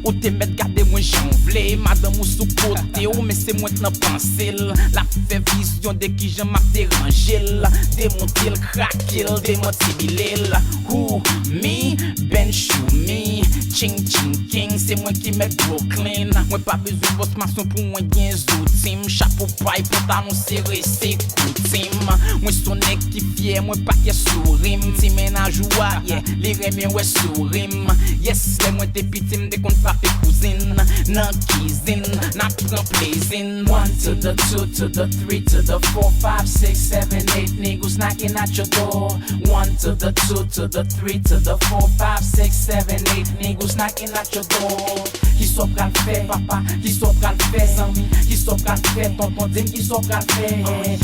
ou te mèt gade mwen jan w vle. Madanm ou sou kote w, men se mwen k nan panse l. L ap fè vizyon de kijan m ap deranje l. Demonte l, krake l, demantibile l. Who? Me? Ben Choumi. Ching, ching, king, se mwen ki mèt Brooklyn. Mwen pa bezwen bòs mason pou mwen gen zouti m. Chapo pay, pantalon sere, se koutim. Mwen se yon nèg ki fyè, mwen pa kè souri m. Ti mennaj ou a, yeah, li renmen wè souri m. Yes, lè mwen te piti, m te konn frape kouzin nan kizin. N ap pran plezi n. One to the two, to the three, to the four, five, six, seven, eight, niggas knocking at your door. One to the two, to the three, to the four, five, six, seven, eight, niggas knocking at your door. Kisa w pral fè, papa? Kisa w pral fè, zanmi? Kisa w pral fè, tonton? Di m kisa w pral fè.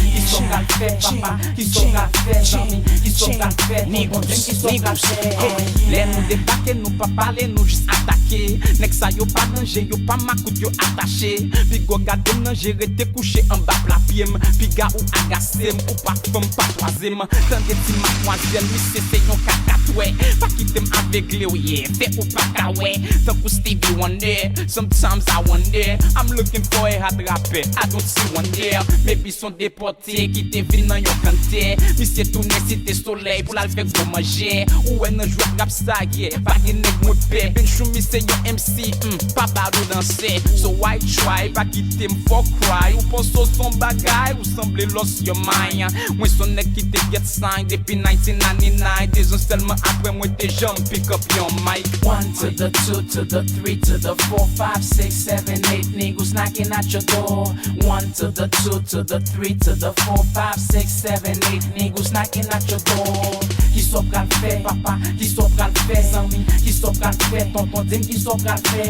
Kisa w pral fè, papa? Kisa w pral fè, zanmi? Kisa w pral fè, tonton? Di m kisa w pral fè. Lè nou debake, nou pa pale, nou jis atake. Nèg sa yo pa danje, yo pa makout, yo atache. Piga w gade m nan je, rete kouche anba pla pye m. Piga ou agase m, ou pa fanm, pa twaze m. Tande ti madmwazèl, misye se yon kakatwè. Pa kite m avegle w, yeah, fè ou pa ka wè. Tankou Stevie Wonder, sometimes I wonder. I'm looking for a hot rapper, I don't see one there. Maybe son depòte ki te vin nan yon kantè. Misye tounen Site Solèy pou l al fè gwo manjè. Ou wè nan jwèt rap sa, yeah, pa gen nèg mwen pè. Ben Choumi se yon M C, hmm, pa ba nou dansè. So why try, pa kite m fò cry. Ou panse w se yon bagay, ou sanble lost your mind. Mwen se yon nèg ki te get sign depi nineteen ninety-nine. Dezan sèlman apre mwen te janm pick up yon mic. One to the two, to the three, to the four, five, six, seven, eight, niggas knocking at your door. One to the two, to the three, to the four, five, six, seven, eight, niggas knocking at your door. Kisa w pral fè, papa? Kisa w pral fè, zanmi? Kisa w pral fè, tonton? Di m kisa w pral fè.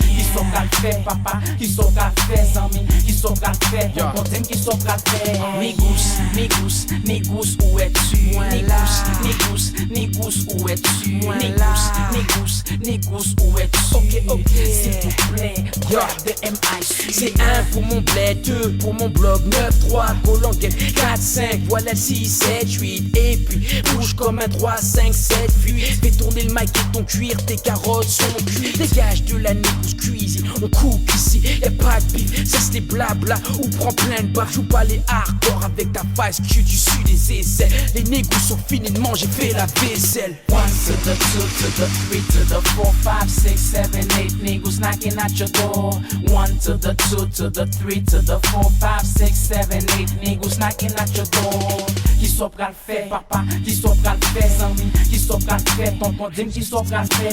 Kisa w pral fè, papa? Kisa w pral fè, zanmi? Kisa w pral fè, tonton? Di m kisa w pral fè. Nigous, nigous, nigous, où es-tu? Nigous, nigous, nigous, où es-tu? Nigous, nigous, nigous, où es-tu? Ok, ok. S'il vous plaît, yeah. De M I C. C'est un pour mon bled, deux pour mon blog, neuf trois Colonguette, quatre cinq, voilà six sept huit, et puis bouge comme un trois cinq sept huit. Fais tourner le mic et ton cuir, tes carottes sont cuites. Dégage de la négousse cuisine, on coupe ici, y a pas de bif, cesse les blabla, ou prends plein de baffes, joue pas les hardcore avec ta face, cul du sud des aisselles. Les négouts sont finis de manger, fais la vaisselle. One to the two, to the three, to the four, five, six, seven, eight, niggas knocking at your door. One to the two, to the three, to the four, five, six, seven, eight, niggas knocking at your door. Kisa w pral fè, papa? Kisa w pral fè, zanmi? Kisa w pral fè, tonton? Di m kisa w pral fè.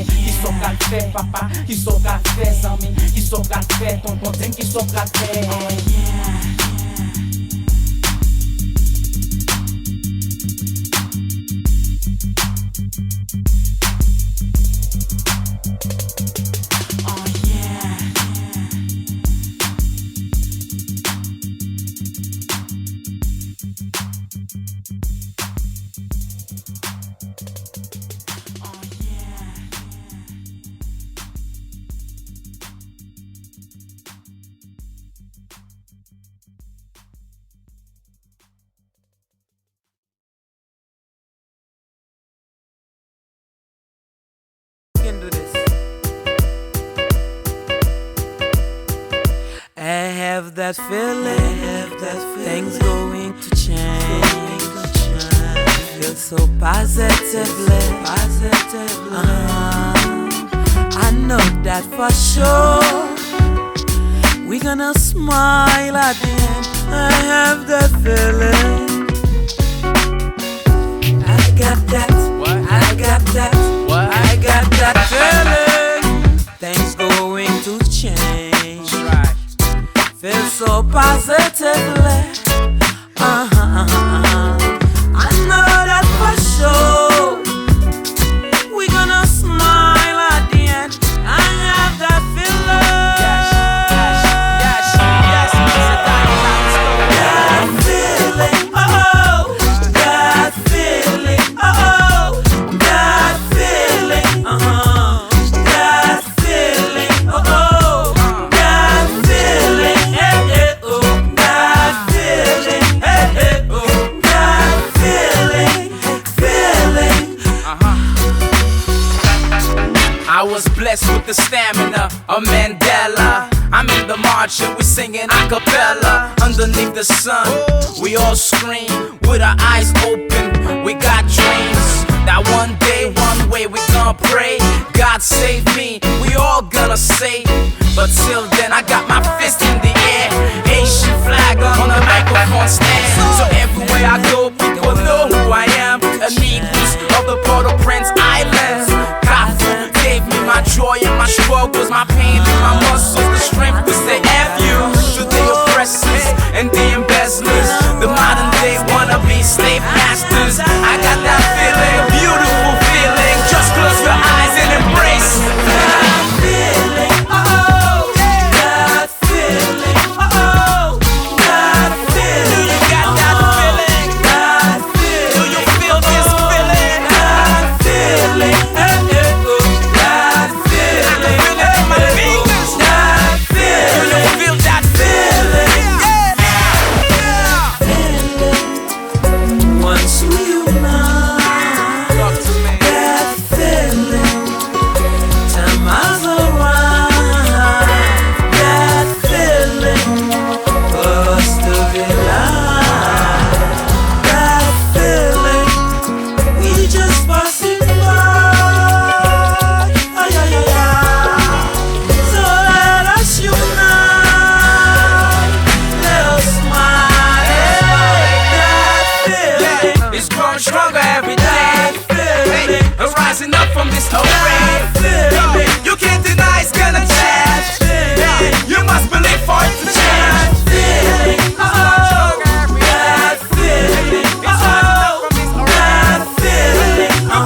Kisa w pral fè, papa? Kisa w pral fè, zanmi? Kisa w pral fè, tonton? Di m kisa w pral fè. Can do this. I have that feeling. I have that feeling. Things going to change. Feel so positively. Positively. Uh-huh. I know that for sure. We gonna smile at the end. I have that feeling. I got that. What? I got that. What? I got that feeling. Things going to change. That's right. Feel so positively. Uh-huh, uh-huh, uh-huh. I know that for Blessed with the stamina of Mandela. I'm in the march and we're singing a cappella. Underneath the sun, we all scream with our eyes open. We got dreams that one day, one way we gon' pray. God save me, we all gonna say. But till then, I got my fist in the air. Haitian flag on the microphone stand. So everywhere I go, people know who I am. A Negus of the Port-au-Prince Islands. Kafou gave me my joy and my struggles, my pain and my muscles, the strength to say F U to the oppressors and the embezzlers, the modern day wannabe slave masters. I got that feeling, a beautiful feeling. Just close your eyes and embrace that feeling. Oh, yeah. That feeling. Oh, that feeling. Do you got that feeling? That feeling. Do you feel this feeling? That feeling. Hey, hey, oh, that feeling. I can feel it in my fingers. That feeling. Do you feel that feeling? Yeah. Once we unite, that feeling, time has arrived. That feeling for us to realize. That feeling, we just passing by. Ay, ay, ay, ay. So let us unite, let us smile. That feeling is growing stronger every day. Hey, I'm rising up from this old grave. You can't deny it's gonna change. You must believe for it to change. Oh, that feeling. Oh, that feeling. Oh,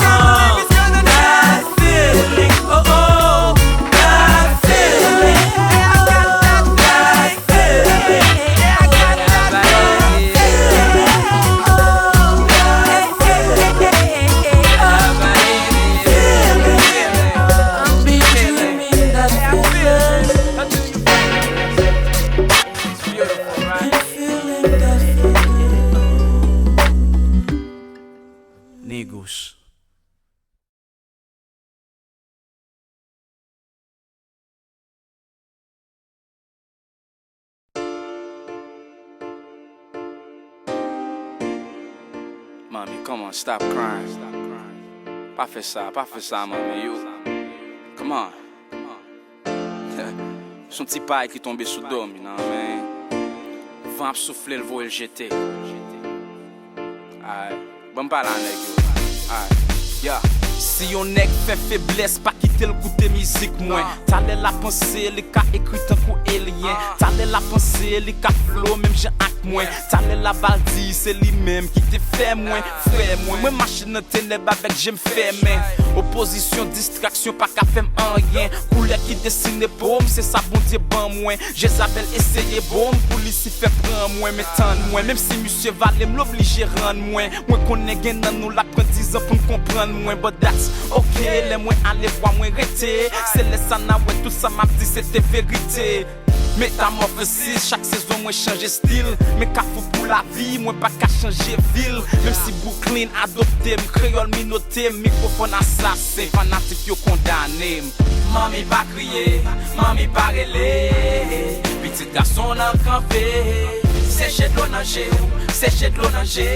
that feeling. Oh, oh, that feeling. Negus. Manmi, come on, stop crying. Pa fè sa, pa fè sa, manmi. You, come on. Se yon ti pay ki tonbe sou do m, you know what I mean? Van ap soufle l, voye l jete. Alright. Ban m pale a nèg yo. Alright. Yeah. Si yon nèg fè feblès, pa kite l koute mizik mwen. Talè l ap panse li ka ekri tankou elyen. Talè l ap panse li ka flow menm jan ak mwen. Talè l ap ba l di se li menm ki te fè mwen, frè mwen. Mwen mache nan tenèb avèk je m fèmen. Opozisyon, distraksyon pa ka fè m anyen. Koulè ki desine po m, se sa Bondye ban mwen. Jezabèl eseye bon pou Lisifè pran mwen, men tann mwen. Menm si misye vale m, l oblije rann mwen. Mwen konnen gen nan nou l ap pran dizan pou n konprann mwen. But that's ok, lè mwen ale vwa mwen rete. Se lè sa n a wè tout sa m ap di se te verite. Metamorphosis, chak sezon mwen chanje stil. Men Kafou pou lavi, mwen pa ka chanje vil. Menm si Brooklyn adopte m, kreyòl minote m, mikwofòn asasen, fanatik yo kondane m. Manmi pa kriye, manmi pa rele. Pitit gason nan kanpe. Seche dlo nan je w, seche dlo nan je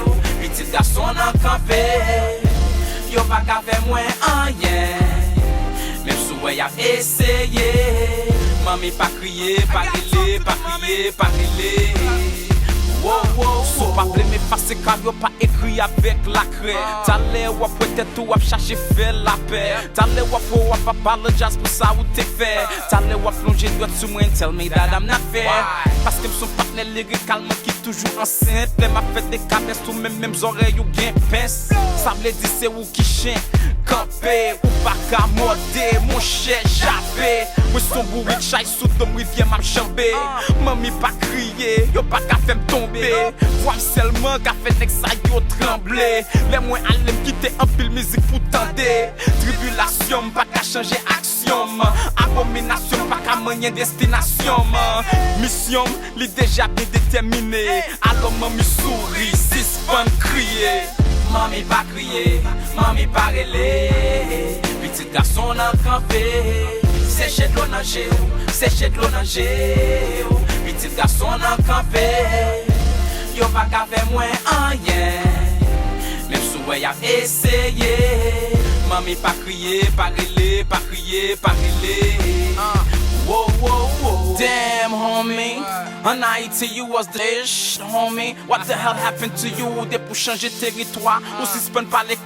w. Pitit gason nan kanpe. Yo pa ka fè mwen anyen. Menm si w wè y ap eseye. Manmi pa kriye, pa rele, pa kriye, pa rele. Wo, wo, wo. Si w pa vle m efase kal yo, pa ekri avèk lakrè. Talè w ap wè tèt ou ap chache fè lapè. Talè w ap wè w ap apologize pou sa ou te fè. Talè w ap lonje dwèt sou mwen, tell me that I'm not fair. Paske m se yon patnè lirikal mwen ki toujou ansent. Lè m ap fè dekabès ou menm, menm zòrèy ou gen pens. Sa vle di se ou ki chen. Kanpe, ou pa ka mòde, monchè, jape. Mwen se yon bourik chay sou do m, rivyè m ap janbe. Manmi pa kriye, yo pa ka fè m tonbe. Vwa m sèlman ka fè nèg sa yo tranble. Lè mwen ale m kite anpil mizik pou tande. Tribilasyon m pa ka chanje aksyon m. Abominasyon m pa ka manyen destinasyon m. Misyon m li deja byen detèmine. Alò manmi souri, sispann kriye. Manmi pa kriye, manmi pa rele. Pitit gason nan kanpe, seche dlo nan je w, seche dlo nan je w. Pitit gason nan kanpe, yo pa ka fè mwen anyen. Menm si w wè y ap eseye, manmi pa kriye, pa rele, pa kriye, pa rele. Wo, wo, wo. Damn, homie. An Ayiti, you was the ish, homie. What the hell happened to you? Depi w chanje teritwa, ou sispann pale.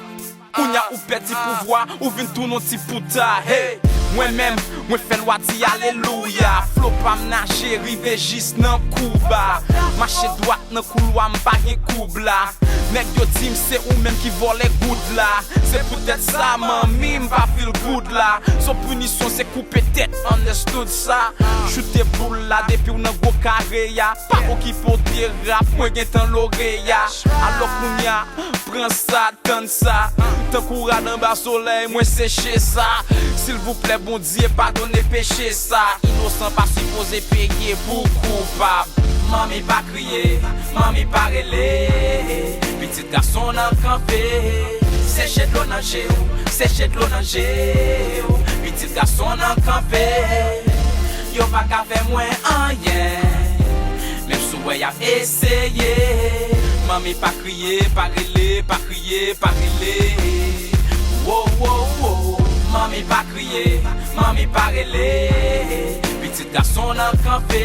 Kounya ou pèdi pouvwa, ou vin tounen yon ti pouta. Hey! Mwen menm, mwen fè lwa di alelouya. Flo pa m naje, rive jis nan kouba. Mache dwat nan koulwa, m pa gen koub la. Nèg yo di m se ou menm ki vòlè goud la. Se poutèt sa, manmi, m pa feel good la. Son pinisyon se koupe tèt, understood sa. Choute boul la depi w nan gwo kare a. Pa okipe w de rap, mwen gentan loreya. Alò kounya, pran sa, tann sa. Tankou rad anba solèy, mwen seche sa. Silvouplè, Bondye, padone peche sa. Inosan pa sipoze peye pou koupab. Manmi pa kriye, manmi pa rele. Pitit gason nan kanpe, seche dlo nan je w, seche dlo nan je w. Pitit gason nan kanpe, yo pa ka fè mwen anyen. Menm si w wè y ap eseye, manmi pa kriye, pa rele, pa kriye, pa rele. Wo, wo, wo, manmi pa kriye, manmi pa rele. Pitit gason nan kanpe,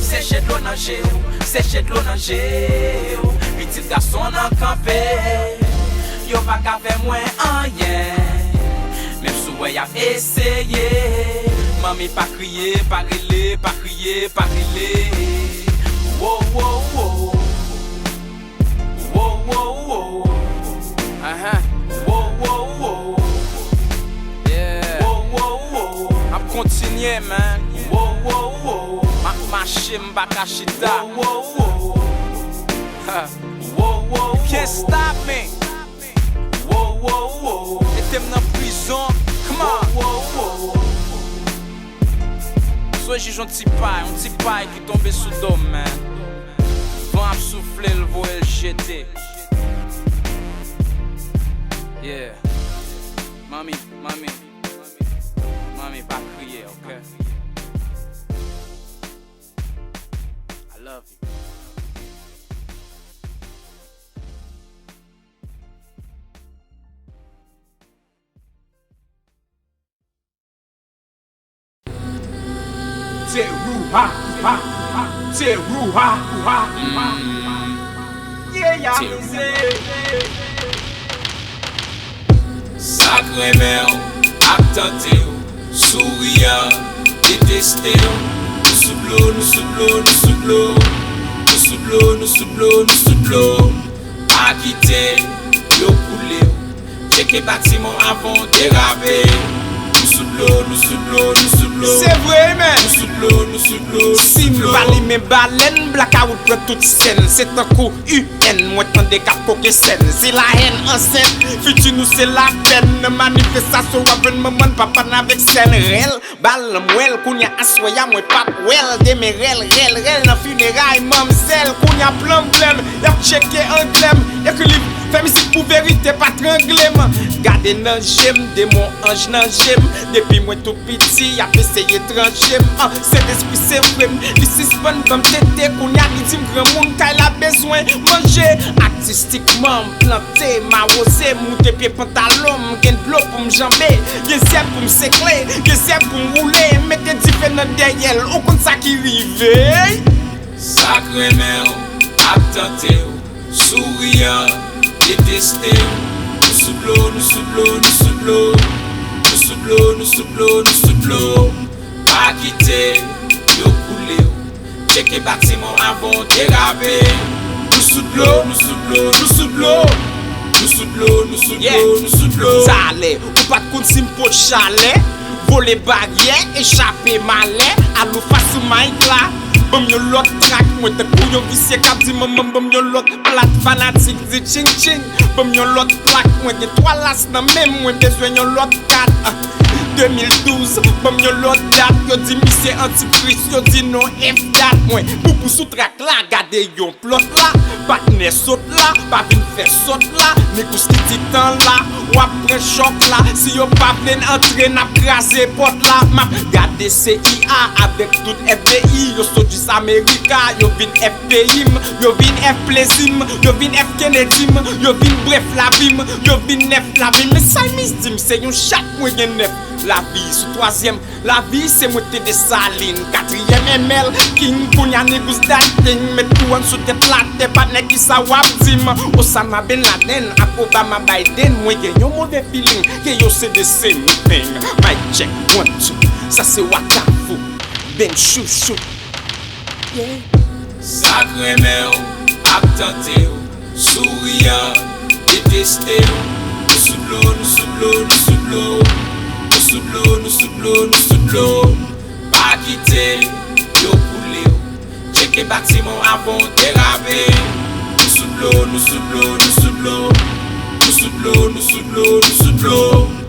seche dlo nan je w, seche dlo nan je w. Pitit gason nan kanpe, yo pa ka fè mwen anyen. Menm si w wè y ap eseye, manmi pa kriye, pa rele, pa kriye, pa rele. Wo, wo, wo. Wo, wo, wo. Ahan. Wo, wo, wo. Yeah. Wo, wo, wo. M ap kontinye, man. Wo, wo, wo. M ap mache, m pa ka chita. Wo, wo, wo. Ha. Wo, wo, wo. You can't stop me. Wo, wo, wo. Mete m nan prizon. Come on. Wo, wo, wo. Sou jij yon ti pay, yon ti pay ki tonbe sou do m, man. Van ap soufle, l voye l jete. Yeah. Manmi, manmi, manmi, pa kriye, ok? I love you. Terouha, ha, ha. Terouha, ha, ha. Yeah, y amize. Sa k renmen w ap tante w, souriyan deteste w. Nou sou dlo, nou sou dlo, nou sou dlo. Nou sou dlo, nou sou dlo, nou sou dlo. Pa kite yo koule w. Tcheke batiman w avan w derape. Nou sou dlo, nou sou dlo, nou sou dlo. Se vre, man. Nou sou dlo, nou sou dlo, nou sou dlo. Si m pa limen balèn, blakawout pran tout sèn. Se tankou U N, mwen tande k ap koke sèn. Se lahèn ansent, fiti nou se lapèn. Nan manifestasyon w ap jwenn manman n, papa n avèk sè n. Rèl, bal, m wè l, kounye a aswè a mwen p ap wè l. Demen rèl, rèl, rèl nan fineray manmzèl. Kounye a plan m, plan m, y ap tcheke anglè m. Ekri liv, fè mizik pou verite pa trangle m. Gade nan je m, demon anj nan je m. Depi mwen tou piti, y ap eseye tranje m. Ah, Sentespri sevre m, li sispann ban m tete. Kounye a li di m granmoun kay la bezwen manje. Atistikman, m plante, m awoze, m moute pye pantalon, m gen dlo pou m janbe. Gen zèb pou m sekle, gen zèb pou m woule, mete dife nan dèyè l, ou konn sa ki rive. Sa k renmen w ap tante w, souriyan deteste w. Nou sou dlo, nou sou dlo, nou sou dlo. Nou sou dlo, nou sou dlo, nou sou dlo. Pa kite yo koule w. Tcheke batiman w avan w derape. Nou sou dlo, nou sou dlo, nou sou dlo. Nou sou dlo, nou sou dlo, yeah, nou sou dlo. Talè, ou pa t konn si m pot chalè. Vole baryè, echape malè. Alou fas sou mayk la. Ban m yon lòt trak, mwen tankou yon visye k ap di manman m ban m yon lòt plat. Fanatik di tching tching, ban m yon lòt plak. Mwen gen twa las nan men m, mwen bezwen yon lòt kat. Ah, de mil douz, ban m yon lòt dat. Yo di misye antikris, yo di non F dat. Mwen boubou sou trak la, gade yon plòt la. Patnè sot la, pa vin fè sòt la, Migous ki ti tan la, w ap pran chòk la, si yo pa vle n antre n ap kraze pòt la, m ap gade C I A avèk tout F B I, yo sot jis Amerika, yo vin F peyi m, yo vin F plezi m, yo vin F Kennedy m, yo vin brèf lavi m, yo vin nèf lavi m, men sa Miss di m se yon chat mwen gen nèf lavi sou twazyèm. Lavi se mwen te Desalin, katriyèm M L, King, kounya Migous dat King, met kouwòn sou tèt latè, patnè kisa w ap di m? Osama Bin Laden ak Obama Biden, mwen gen yon move feeling ke yo se the same thing. Mic check, one, two, sa se Waka Flou, Ben Chouchou. Yeah. Sa k renmen w ap tante w, souri an deteste w. Nou sou dlo, nou sou dlo, nou sou dlo. Nou sou dlo, nou sou dlo, nou sou dlo. Pa kite yo koule w. Tcheke batiman w avan w derape. Nou sou dlo, nou sou dlo, nou sou dlo. Nou sou dlo, nou sou dlo, nou sou dlo.